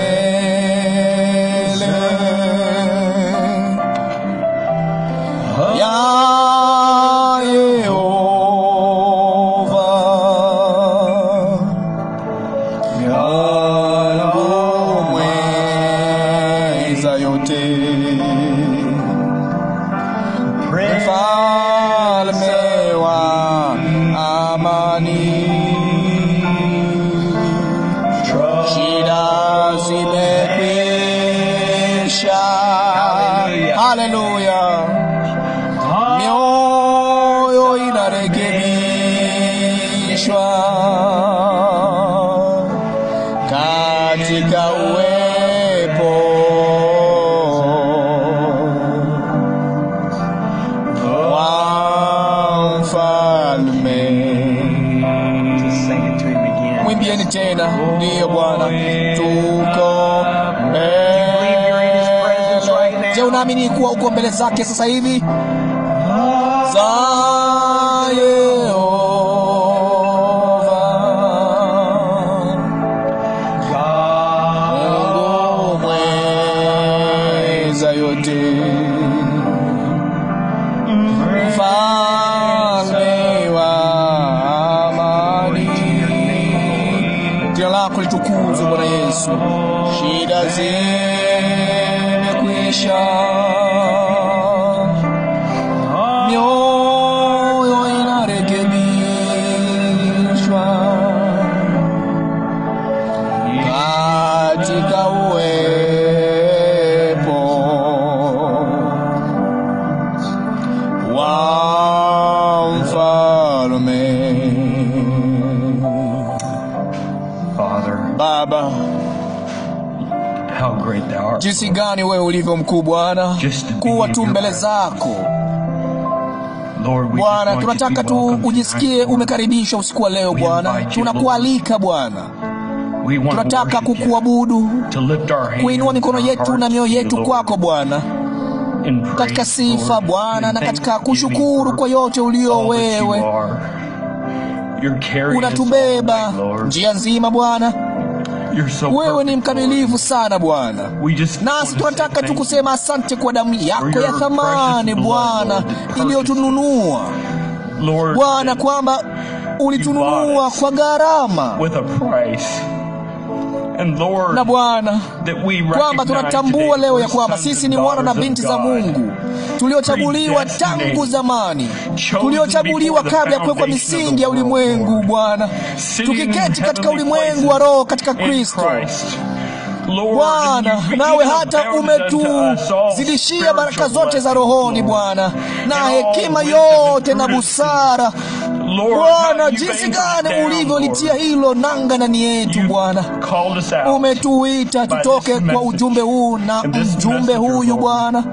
A: ya Yehova, Mungu mweza yote, Mfalme wa amani. Shida zimekwisha. Haleluya. Mioyo inarekebishwa katika uwepo wa Mfalme. Mwimbieni tena, ndiyo Bwana, tuko mbele. Je, unaamini kuwa uko mbele zake sasa hivi? Za Yehova, Mungu mweza yote, Mfalme wa amani. Jina lako litukuzwe Bwana Yesu. Shida zimekwisha, mioyo inarekebishwa katika uwepo wa Mfalme. Baba, jinsi gani wewe ulivyo mkuu Bwana, kuwa tu mbele zako Bwana. Tunataka tu ujisikie umekaribishwa usiku wa leo Bwana. Tunakualika Bwana, Tunataka kukuabudu, kuinua mikono yetu na mioyo yetu kwako Bwana, katika sifa Bwana, na katika kushukuru kwa yote ulio wewe. Unatubeba njia nzima Bwana. Wewe ni mkamilifu sana Bwana, nasi tunataka tu kusema asante kwa damu yako ya thamani Bwana, iliyotununua Bwana, kwamba ulitununua kwa gharama. Na Bwana, kwamba tunatambua leo ya kwamba sisi ni wana na binti za Mungu, tuliochaguliwa tangu zamani, tuliochaguliwa kabla ya kuwekwa misingi ya ulimwengu Bwana, tukiketi katika ulimwengu wa roho katika Kristo Bwana. Nawe hata umetuzidishia baraka zote za rohoni Bwana, na hekima yote na busara Bwana. Jinsi gani ulivyolitia hilo nanga ndani yetu Bwana. Umetuita tutoke kwa ujumbe huu na mjumbe huyu Bwana,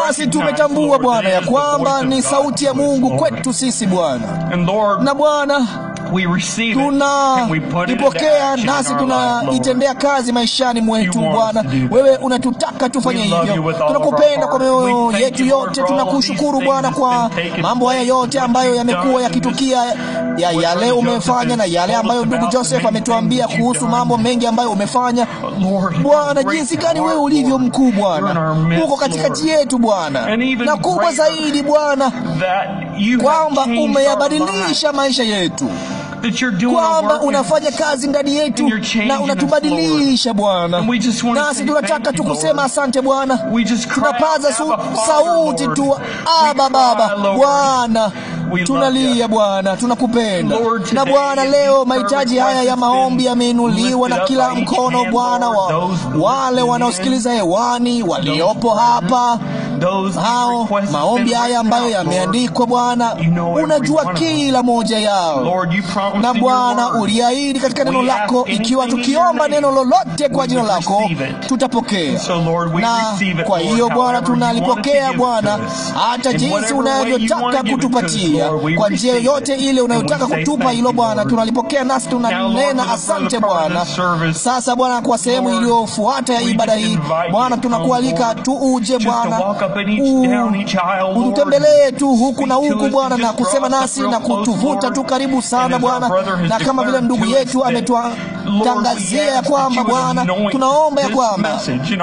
A: nasi tumetambua Bwana ya kwamba ni sauti ya Mungu kwetu sisi Bwana. Na Bwana, tunaipokea nasi tunaitendea kazi maishani mwetu Bwana. Wewe unatutaka tufanye hivyo. Tunakupenda kwa mioyo yetu yote. Tunakushukuru Bwana kwa mambo haya yote ambayo yamekuwa yakitukia, ya yale umefanya na yale ambayo ndugu Joseph ametuambia kuhusu mambo mengi ambayo umefanya Bwana. Jinsi gani wewe ulivyo mkuu Bwana, uko katikati yetu Bwana, na kubwa zaidi Bwana, kwamba umeyabadilisha maisha yetu, kwamba unafanya kazi ndani yetu na unatubadilisha Bwana. Nasi tunataka tu kusema asante Bwana. Tunapaza sauti tu, Aba Baba Bwana. Tunalia Bwana, tunakupenda. Na Bwana, leo mahitaji haya ya maombi yameinuliwa na kila mkono Bwana, wa wale wanaosikiliza hewani, waliopo hapa, hao maombi haya ambayo yameandikwa Bwana, unajua kila moja yao. Na Bwana, uliahidi katika neno lako, ikiwa tukiomba neno lolote kwa jina lako tutapokea. Na kwa hiyo Bwana, tunalipokea Bwana, hata jinsi unavyotaka kutupatia, kwa njia yoyote ile unayotaka kutupa hilo Bwana, tunalipokea nasi tunanena asante Bwana. Sasa Bwana, kwa sehemu iliyofuata ya ibada hii Bwana, tunakualika tu uje Bwana, ututembelee tu huku na huku Bwana, na kusema nasi na kutuvuta tu karibu sana Bwana. Na kama vile ndugu yetu ametutangazia ya kwamba Bwana, tunaomba ya kwamba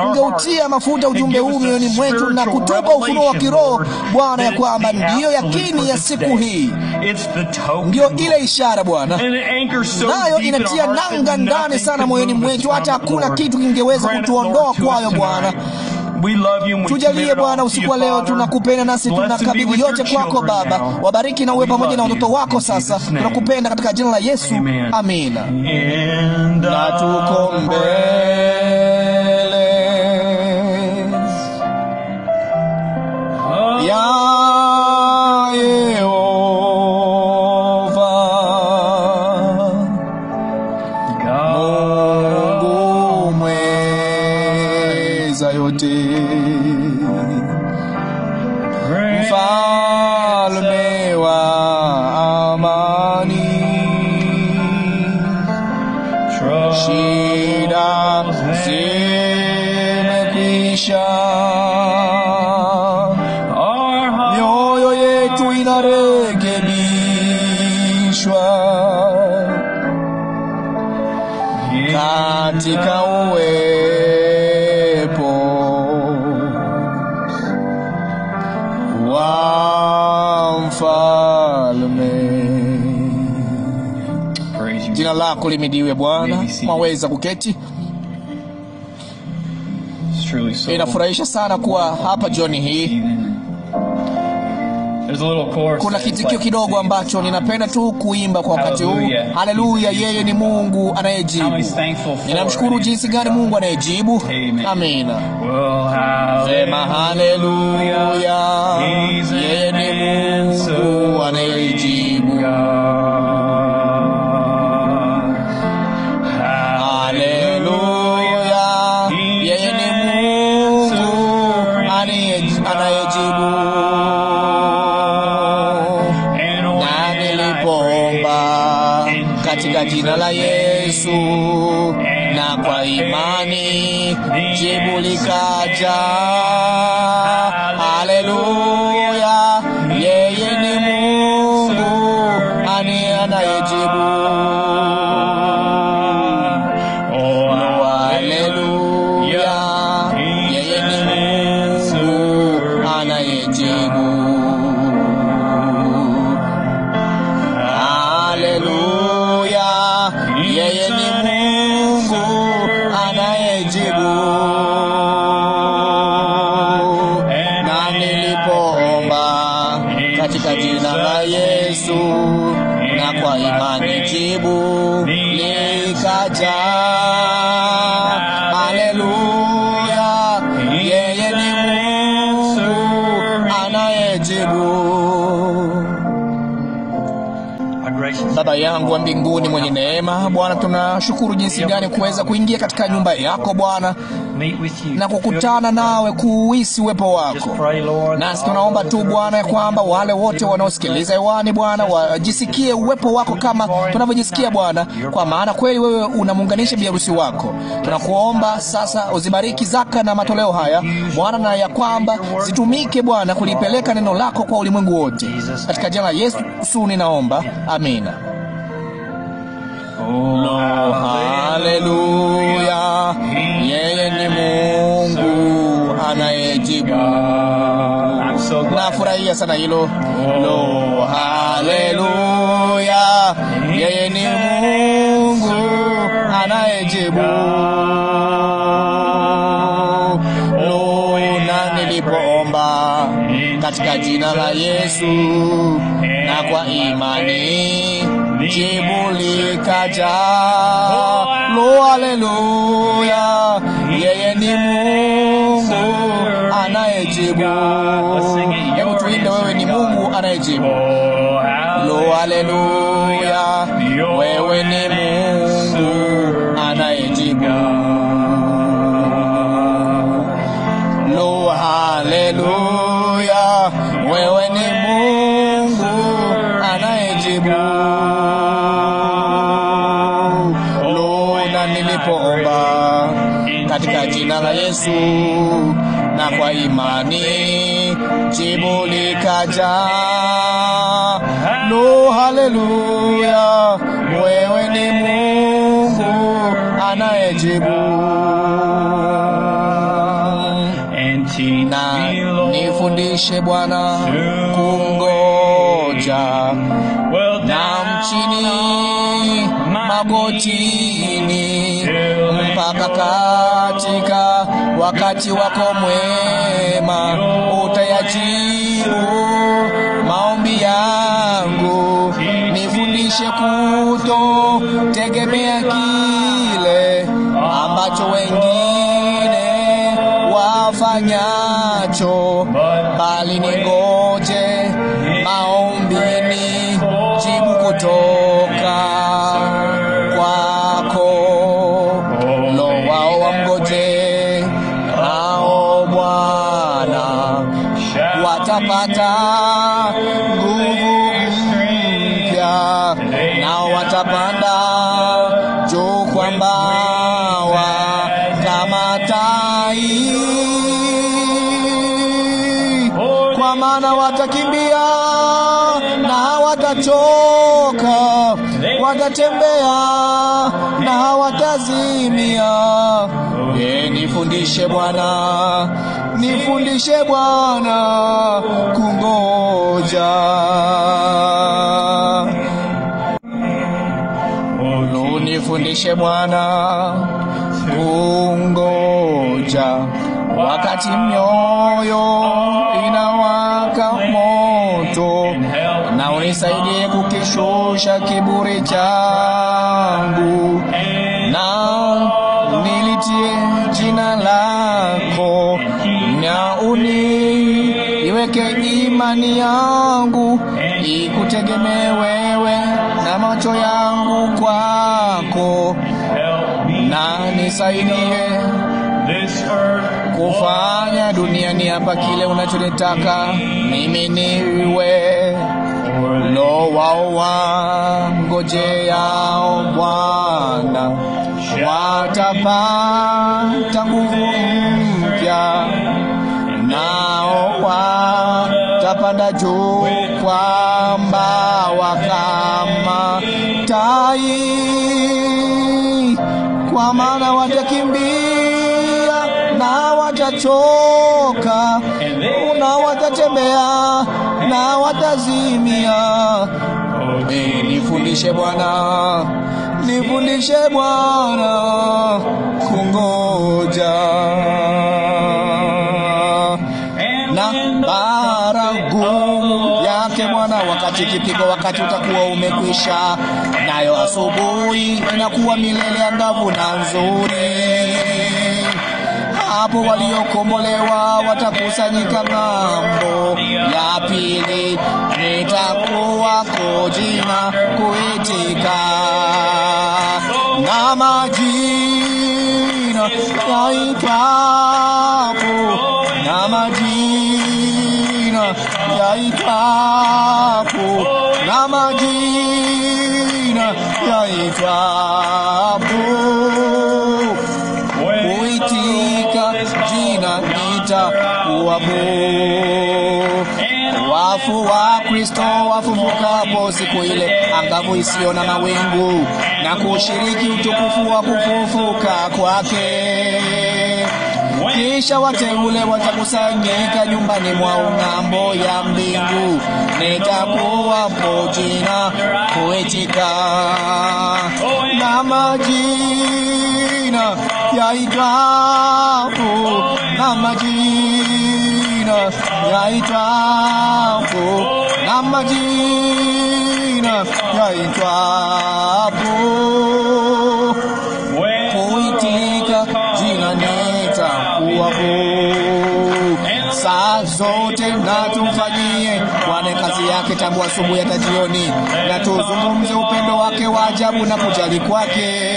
A: ungeutia mafuta ujumbe huu mioyoni mwetu na kutupa ufunuo wa kiroho Bwana, ya kwamba ndiyo yakini ya siku hii, ndiyo ile ishara Bwana, nayo inatia nanga ndani sana moyoni mwetu, hata hakuna kitu kingeweza kutuondoa kwayo Bwana. Tujalie Bwana usiku wa leo, tunakupenda nasi tunakabidhi yote kwako Baba. Wabariki na uwe pamoja na watoto wako sasa. Tunakupenda katika jina la Yesu, amina. Na tuko mbele ya Yehova, Mungu mweza yote, Mfalme wa amani, shida zimekwisha, mioyo yetu inarekebishwa katika uwepo wa Mfalme. Jina lako limidiwe Bwana. Mwaweza kuketi. Inafurahisha sana kuwa hapa jioni hii. Kuna kitikio kidogo ambacho ninapenda tu kuimba kwa wakati huu. Haleluya, yeye ni Mungu anayejibu. Ninamshukuru jinsi gani Mungu anayejibu. Amina. Sema haleluya, yeye ni Mungu anayejibu. Haleluya, yeye ni Mungu anayejibu. Katika jina la Yesu likaja. Haleluya, yeye ni Mungu anayejibu. Haleluya, yeye ni Mungu anayejibu. Haleluya, yeye ni Mungu anayejibu. Na nilipoomba katika jina la Yesu, na kwa imani jibu likaja. Haleluya, yeye ni Mungu anayejibu. Baba yangu wa mbinguni mwenye neema, Bwana, tunashukuru jinsi gani kuweza kuingia katika nyumba yako Bwana na kukutana nawe, kuuhisi uwepo wako. Nasi tunaomba tu Bwana ya kwamba wale wote wanaosikiliza hewani Bwana wajisikie uwepo wako kama tunavyojisikia Bwana, kwa maana kweli wewe unamuunganisha bi harusi wako. Tunakuomba sasa uzibariki zaka na matoleo haya Bwana, na ya kwamba zitumike Bwana kulipeleka neno lako kwa ulimwengu wote. Katika jina la Yesu ninaomba, amina. Oh, haleluya, yeye ni Mungu anayejibu. Nafurahia sana hilo. Lo, haleluya, yeye ni Mungu anayejibu. Lo, na nilipoomba katika jina la Yesu, na kwa imani jibu likaja. Lo, haleluya, yeye ni Mungu anayejibu. Hebu tuimbe, wewe ni Mungu anayejibu. Lo, haleluya, wewe ni Mungu anayejibu. Lo, haleluya, wewe ni Mungu anayejibu. Lo, na nilipoomba katika jina la Yesu, na kwa imani jibu likaja. Lo, haleluya, wewe ni Mungu anayejibu. Na nifundishe Bwana kungoja, na mchini magotini, mpaka katika wakati wako mwema utayajibu maombi yangu. Nifundishe kutotegemea kile ambacho wengine wafanyacho, bali ningoje maombini jibu kutoka kwako. Lo, wao wamgoje hao Bwana watapata nguvu mpya, nao watapanda juu kwa mbawa kama tai, kwa maana watakimbia na hawatachoka, watatembea na hawatazimia. Nifundishe Bwana, nifundishe Bwana kungoja. Nifundishe Bwana kungoja, wakati mioyo inawaka moto, na unisaidie kukishusha kiburi changu, na nilitie jina lako, na uniweke imani yangu ikutegemee wewe, na macho yangu kwako, na nisaidie kufanya duniani hapa kile unachonitaka mimi niwe. Lo, wao wangojeao Bwana watapata nguvu mpya, Watapanda juu kwa mbawa kama tai, kwa maana watakimbia na watachoka, na watatembea na watazimia. Nifundishe Bwana, nifundishe Bwana kungoja. Na baragumu yake Bwana wakati kipigo, wakati utakuwa umekwisha, nayo asubuhi inakuwa milele angavu na nzuri. Hapo waliokombolewa watakusanyika ng'ambo ya pili, nitakuwako jina kuitika, na majina yaitwapo, na majina yaitwapo, na majina yaitwapo, kuitika jina nitakuwapo. Wafu wa Kristo wafufukapo siku ile angavu isiyo na mawingu, na kushiriki utukufu wa kufufuka kwake. Kisha wateule watakusanyika nyumbani mwao ng'ambo ya mbingu, nitakuwapo jina kuitika, na majina yaitwapo, na majina yaitwapo, na majina yaitwapo, kuitika jina nitakuwapo. Saa zote na tumfanyie Bwana kazi yake tangu asubuhi hata jioni, na tuzungumze upendo wake wa ajabu na kujali kwake.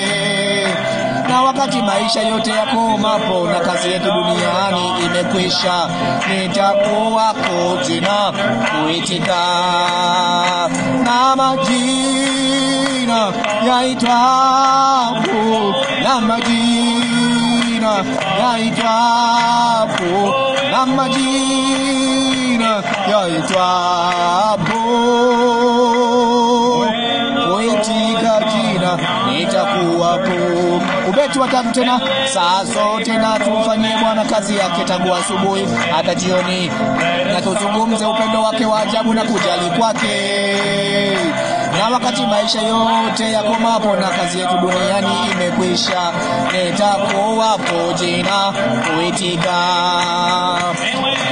A: Na wakati maisha yote yakomapo na kazi yetu duniani imekwisha, nitakuwako jina kuitika, na majina yaitwapo, na majina yaitwapo, na majina yaitwapo, kuitika jina nitakuwapo. Ubeti wa tatu tena, saa zote na tumfanyie Bwana kazi yake tangu asubuhi hata jioni, na tuzungumze upendo wake wa ajabu na kujali kwake. Na wakati maisha yote yakomapo na kazi yetu duniani imekwisha, nitakuwapo jina kuitika,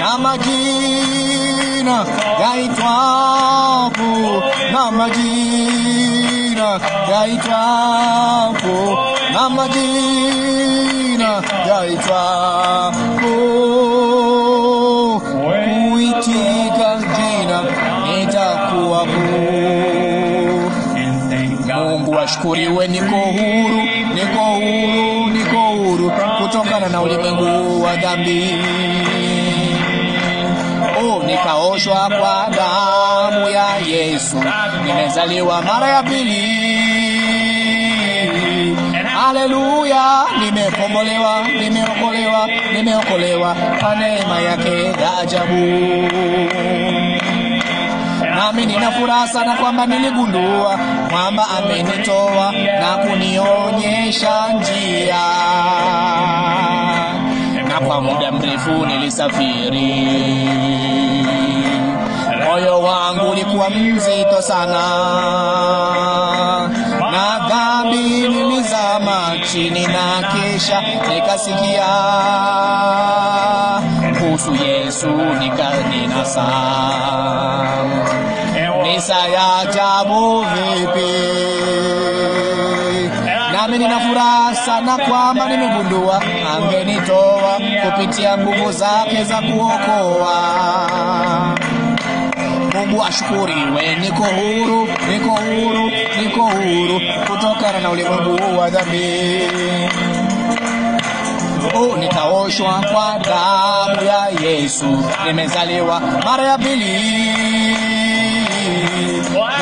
A: na majina yaitwapo, na majina yaitwapo, na majina yaitwapo, kuitika jina nitakuwapo. Mungu ashukuriwe, niko huru, niko huru, niko huru kutokana na ulimwengu wa dhambi. Oh, nikaoshwa kwa damu ya Yesu, nimezaliwa mara ya pili. Haleluya, nimekombolewa, nimeokolewa, nimeokolewa kwa neema yake ya ajabu. Nami nina furaha sana kwamba niligundua kwamba amenitoa na kunionyesha njia. Na kwa muda mrefu nilisafiri, moyo wangu ulikuwa mzito sana, na dhambi nilizama chini, na kisha nikasikia kuhusu Yesu nikaninasa. Ni saa ya ajabu vipi! Nami nina furaha sana kwamba nimegundua angenitoa kupitia nguvu zake za kuokoa. Mungu ashukuriwe, niko huru, niko huru, niko huru kutokana na ulimwengu wa dhambi. Oh, nitaoshwa kwa damu ya Yesu, nimezaliwa mara ya pili.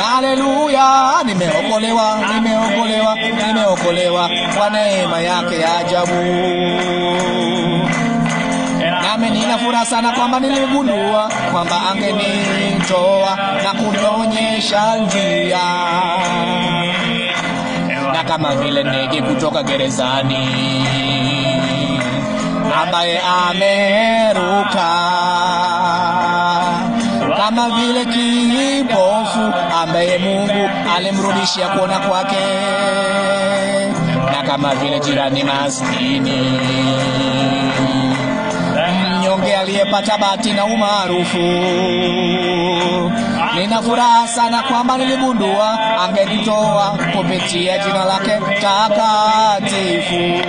A: Haleluya, nimeokolewa, nimeokolewa, nimeokolewa kwa neema yake ya ajabu. Nami nina furaha sana kwamba niligundua kwamba angenitoa na kunionyesha njia, na kama vile ndege kutoka gerezani ambaye ameruka, kama vile kipofu ambaye Mungu alimrudishia kuona kwake, na kama vile jirani maskini mnyonge aliyepata bahati na umaarufu. Nina furaha sana kwamba niligundua angenitoa kupitia jina lake takatifu.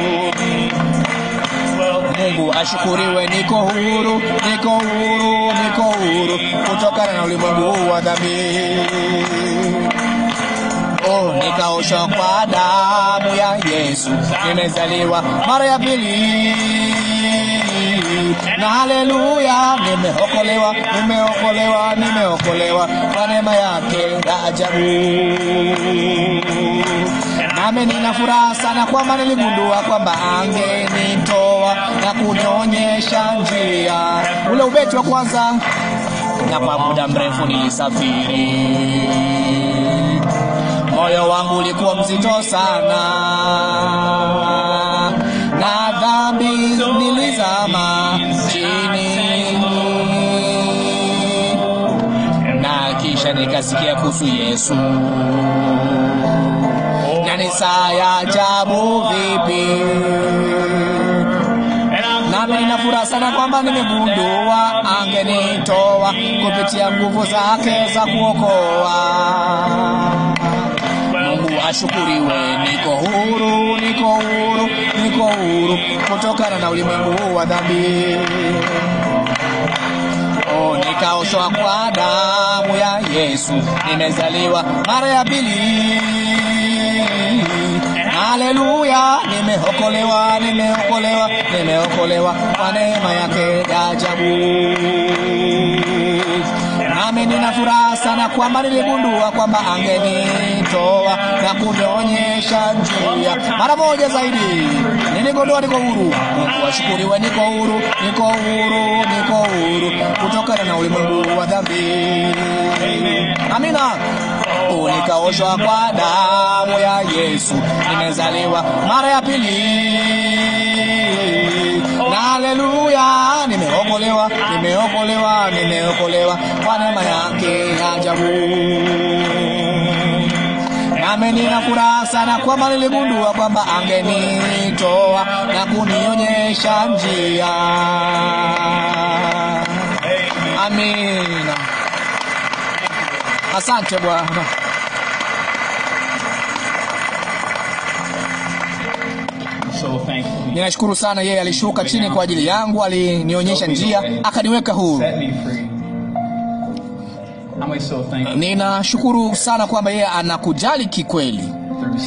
A: Mungu ashukuriwe, niko huru, niko huru, niko huru kutokana na ulimwengu wa dhambi. Oh, nikaoshwa kwa damu ya Yesu, nimezaliwa mara ya pili. Na haleluya, nimeokolewa, nimeokolewa, nimeokolewa kwa neema yake ya ajabu. Nami nina furaha sana kwamba niligundua kwamba angenitoa na kunionyesha njia. Ule ubeti wa kwanza. Na kwa muda mrefu nilisafiri, moyo wangu ulikuwa mzito sana, na dhambi nilizama chini. Na kisha nikasikia kuhusu Yesu, na ni saa ya ajabu vipi. Nami nina furaha sana kwamba nimegundua angenitoa kupitia nguvu zake za kuokoa. Mungu ashukuriwe, niko huru, niko huru, niko huru kutokana na ulimwengu wa dhambi. Oh, nikaoshwa kwa damu ya Yesu, nimezaliwa mara ya pili. Haleluya, nimeokolewa, nimeokolewa, nimeokolewa kwa neema yake ya ajabu. Nami nina furaha sana kwamba niligundua kwamba angenitoa na kunionyesha njia. Mara moja zaidi niligundua niko huru. Mungu ashukuriwe, niko huru, niko huru, niko huru kutokana na ulimwengu wa dhambi. Amina. Nikaoshwa kwa damu ya Yesu, nimezaliwa mara ya pili. Na haleluya, nimeokolewa, nimeokolewa, nimeokolewa kwa neema yake ya ajabu. Nami nina furaha sana kwamba niligundua kwamba angenitoa na kunionyesha njia. Amina. Asante Bwana. Ninashukuru sana, yeye alishuka chini kwa ajili yangu, alinionyesha njia, akaniweka huru. Ninashukuru sana kwamba yeye anakujali kikweli.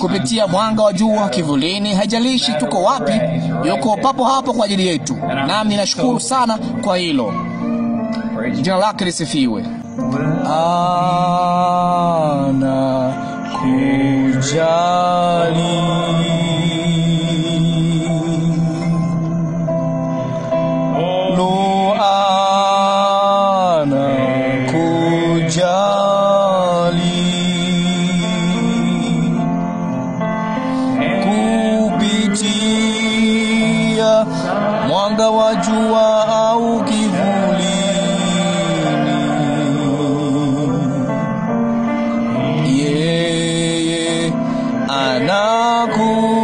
A: Kupitia mwanga wa jua, kivulini, haijalishi tuko wapi, yuko papo hapo kwa ajili yetu. Nami ninashukuru sana kwa hilo. Jina lake lisifiwe. Ana kujali, lo, ana kujali, kupitia mwanga wa jua au kivuli, yeye anakujali.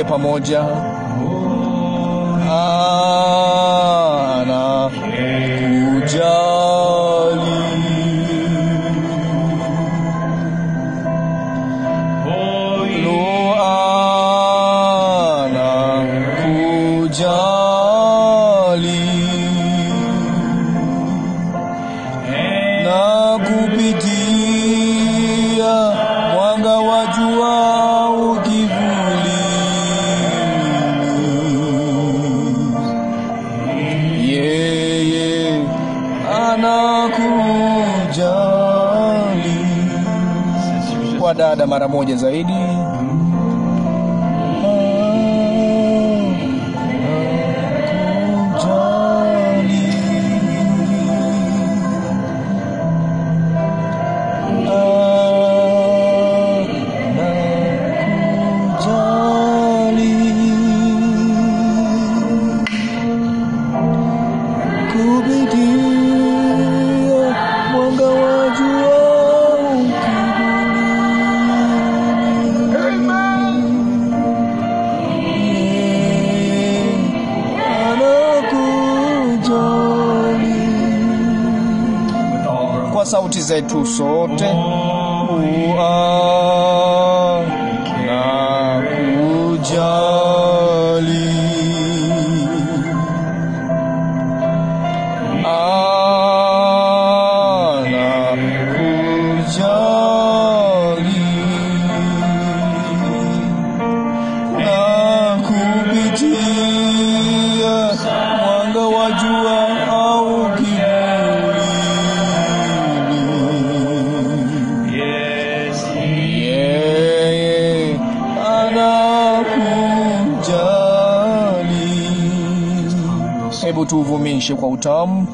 A: Wote pamoja. Anakujali. Lo, anakujali na kupitia mwanga wa jua au kivuli, yeye anakujali. Kwa dada mara moja zaidi. Anakujali. Anakujali. Kupitia mwanga wa jua au kivulini, anakujali. Kwa sauti zetu sote, anakujali. Anakujali na kupitia mwanga wa jua au kivulini, yeye anakujali. Hebu tuvumishe kwa utamu.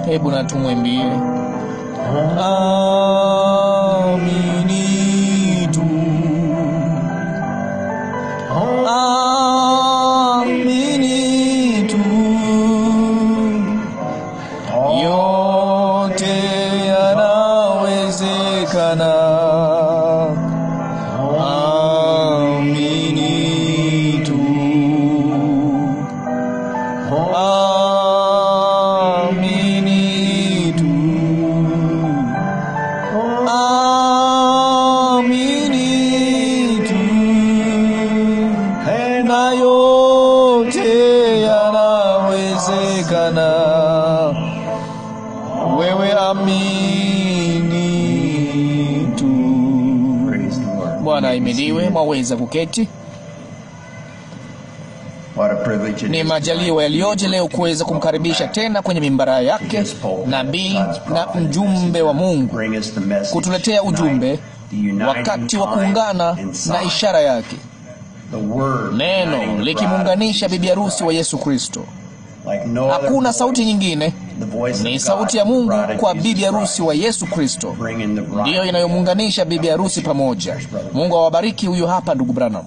A: Hebu na tumwimbie. Amini tu, amini tu, yote yanawezekana. Amini tu, amini tu, amini tu, na yote yanawezekana. Wewe amini tu.
B: Praise the Lord.
A: Bwana ahimidiwe. Mwaweza kuketi.
B: What a privilege it
A: Ni
B: is
A: majaliwa yaliyoje leo kuweza kumkaribisha tena kwenye mimbara yake nabii na mjumbe wa Mungu
B: bring us the message
A: kutuletea ujumbe
B: tonight, the uniting
A: wakati wa
B: time
A: kuungana
B: and
A: na
B: sign,
A: ishara yake,
B: the word
A: neno
B: uniting the bride of
A: likimuunganisha bibi
B: Jesus
A: harusi wa
B: Christ.
A: Yesu Kristo.
B: Like no other
A: Hakuna sauti
B: voice,
A: nyingine,
B: the voice
A: ni
B: of God
A: sauti ya
B: to the
A: Mungu
B: bride of
A: kwa
B: Jesus
A: bibi harusi
B: Christ,
A: wa Yesu Kristo
B: bringing the bride
A: ndiyo inayomuunganisha bibi harusi pamoja. Mungu awabariki. Huyu hapa ndugu Branham.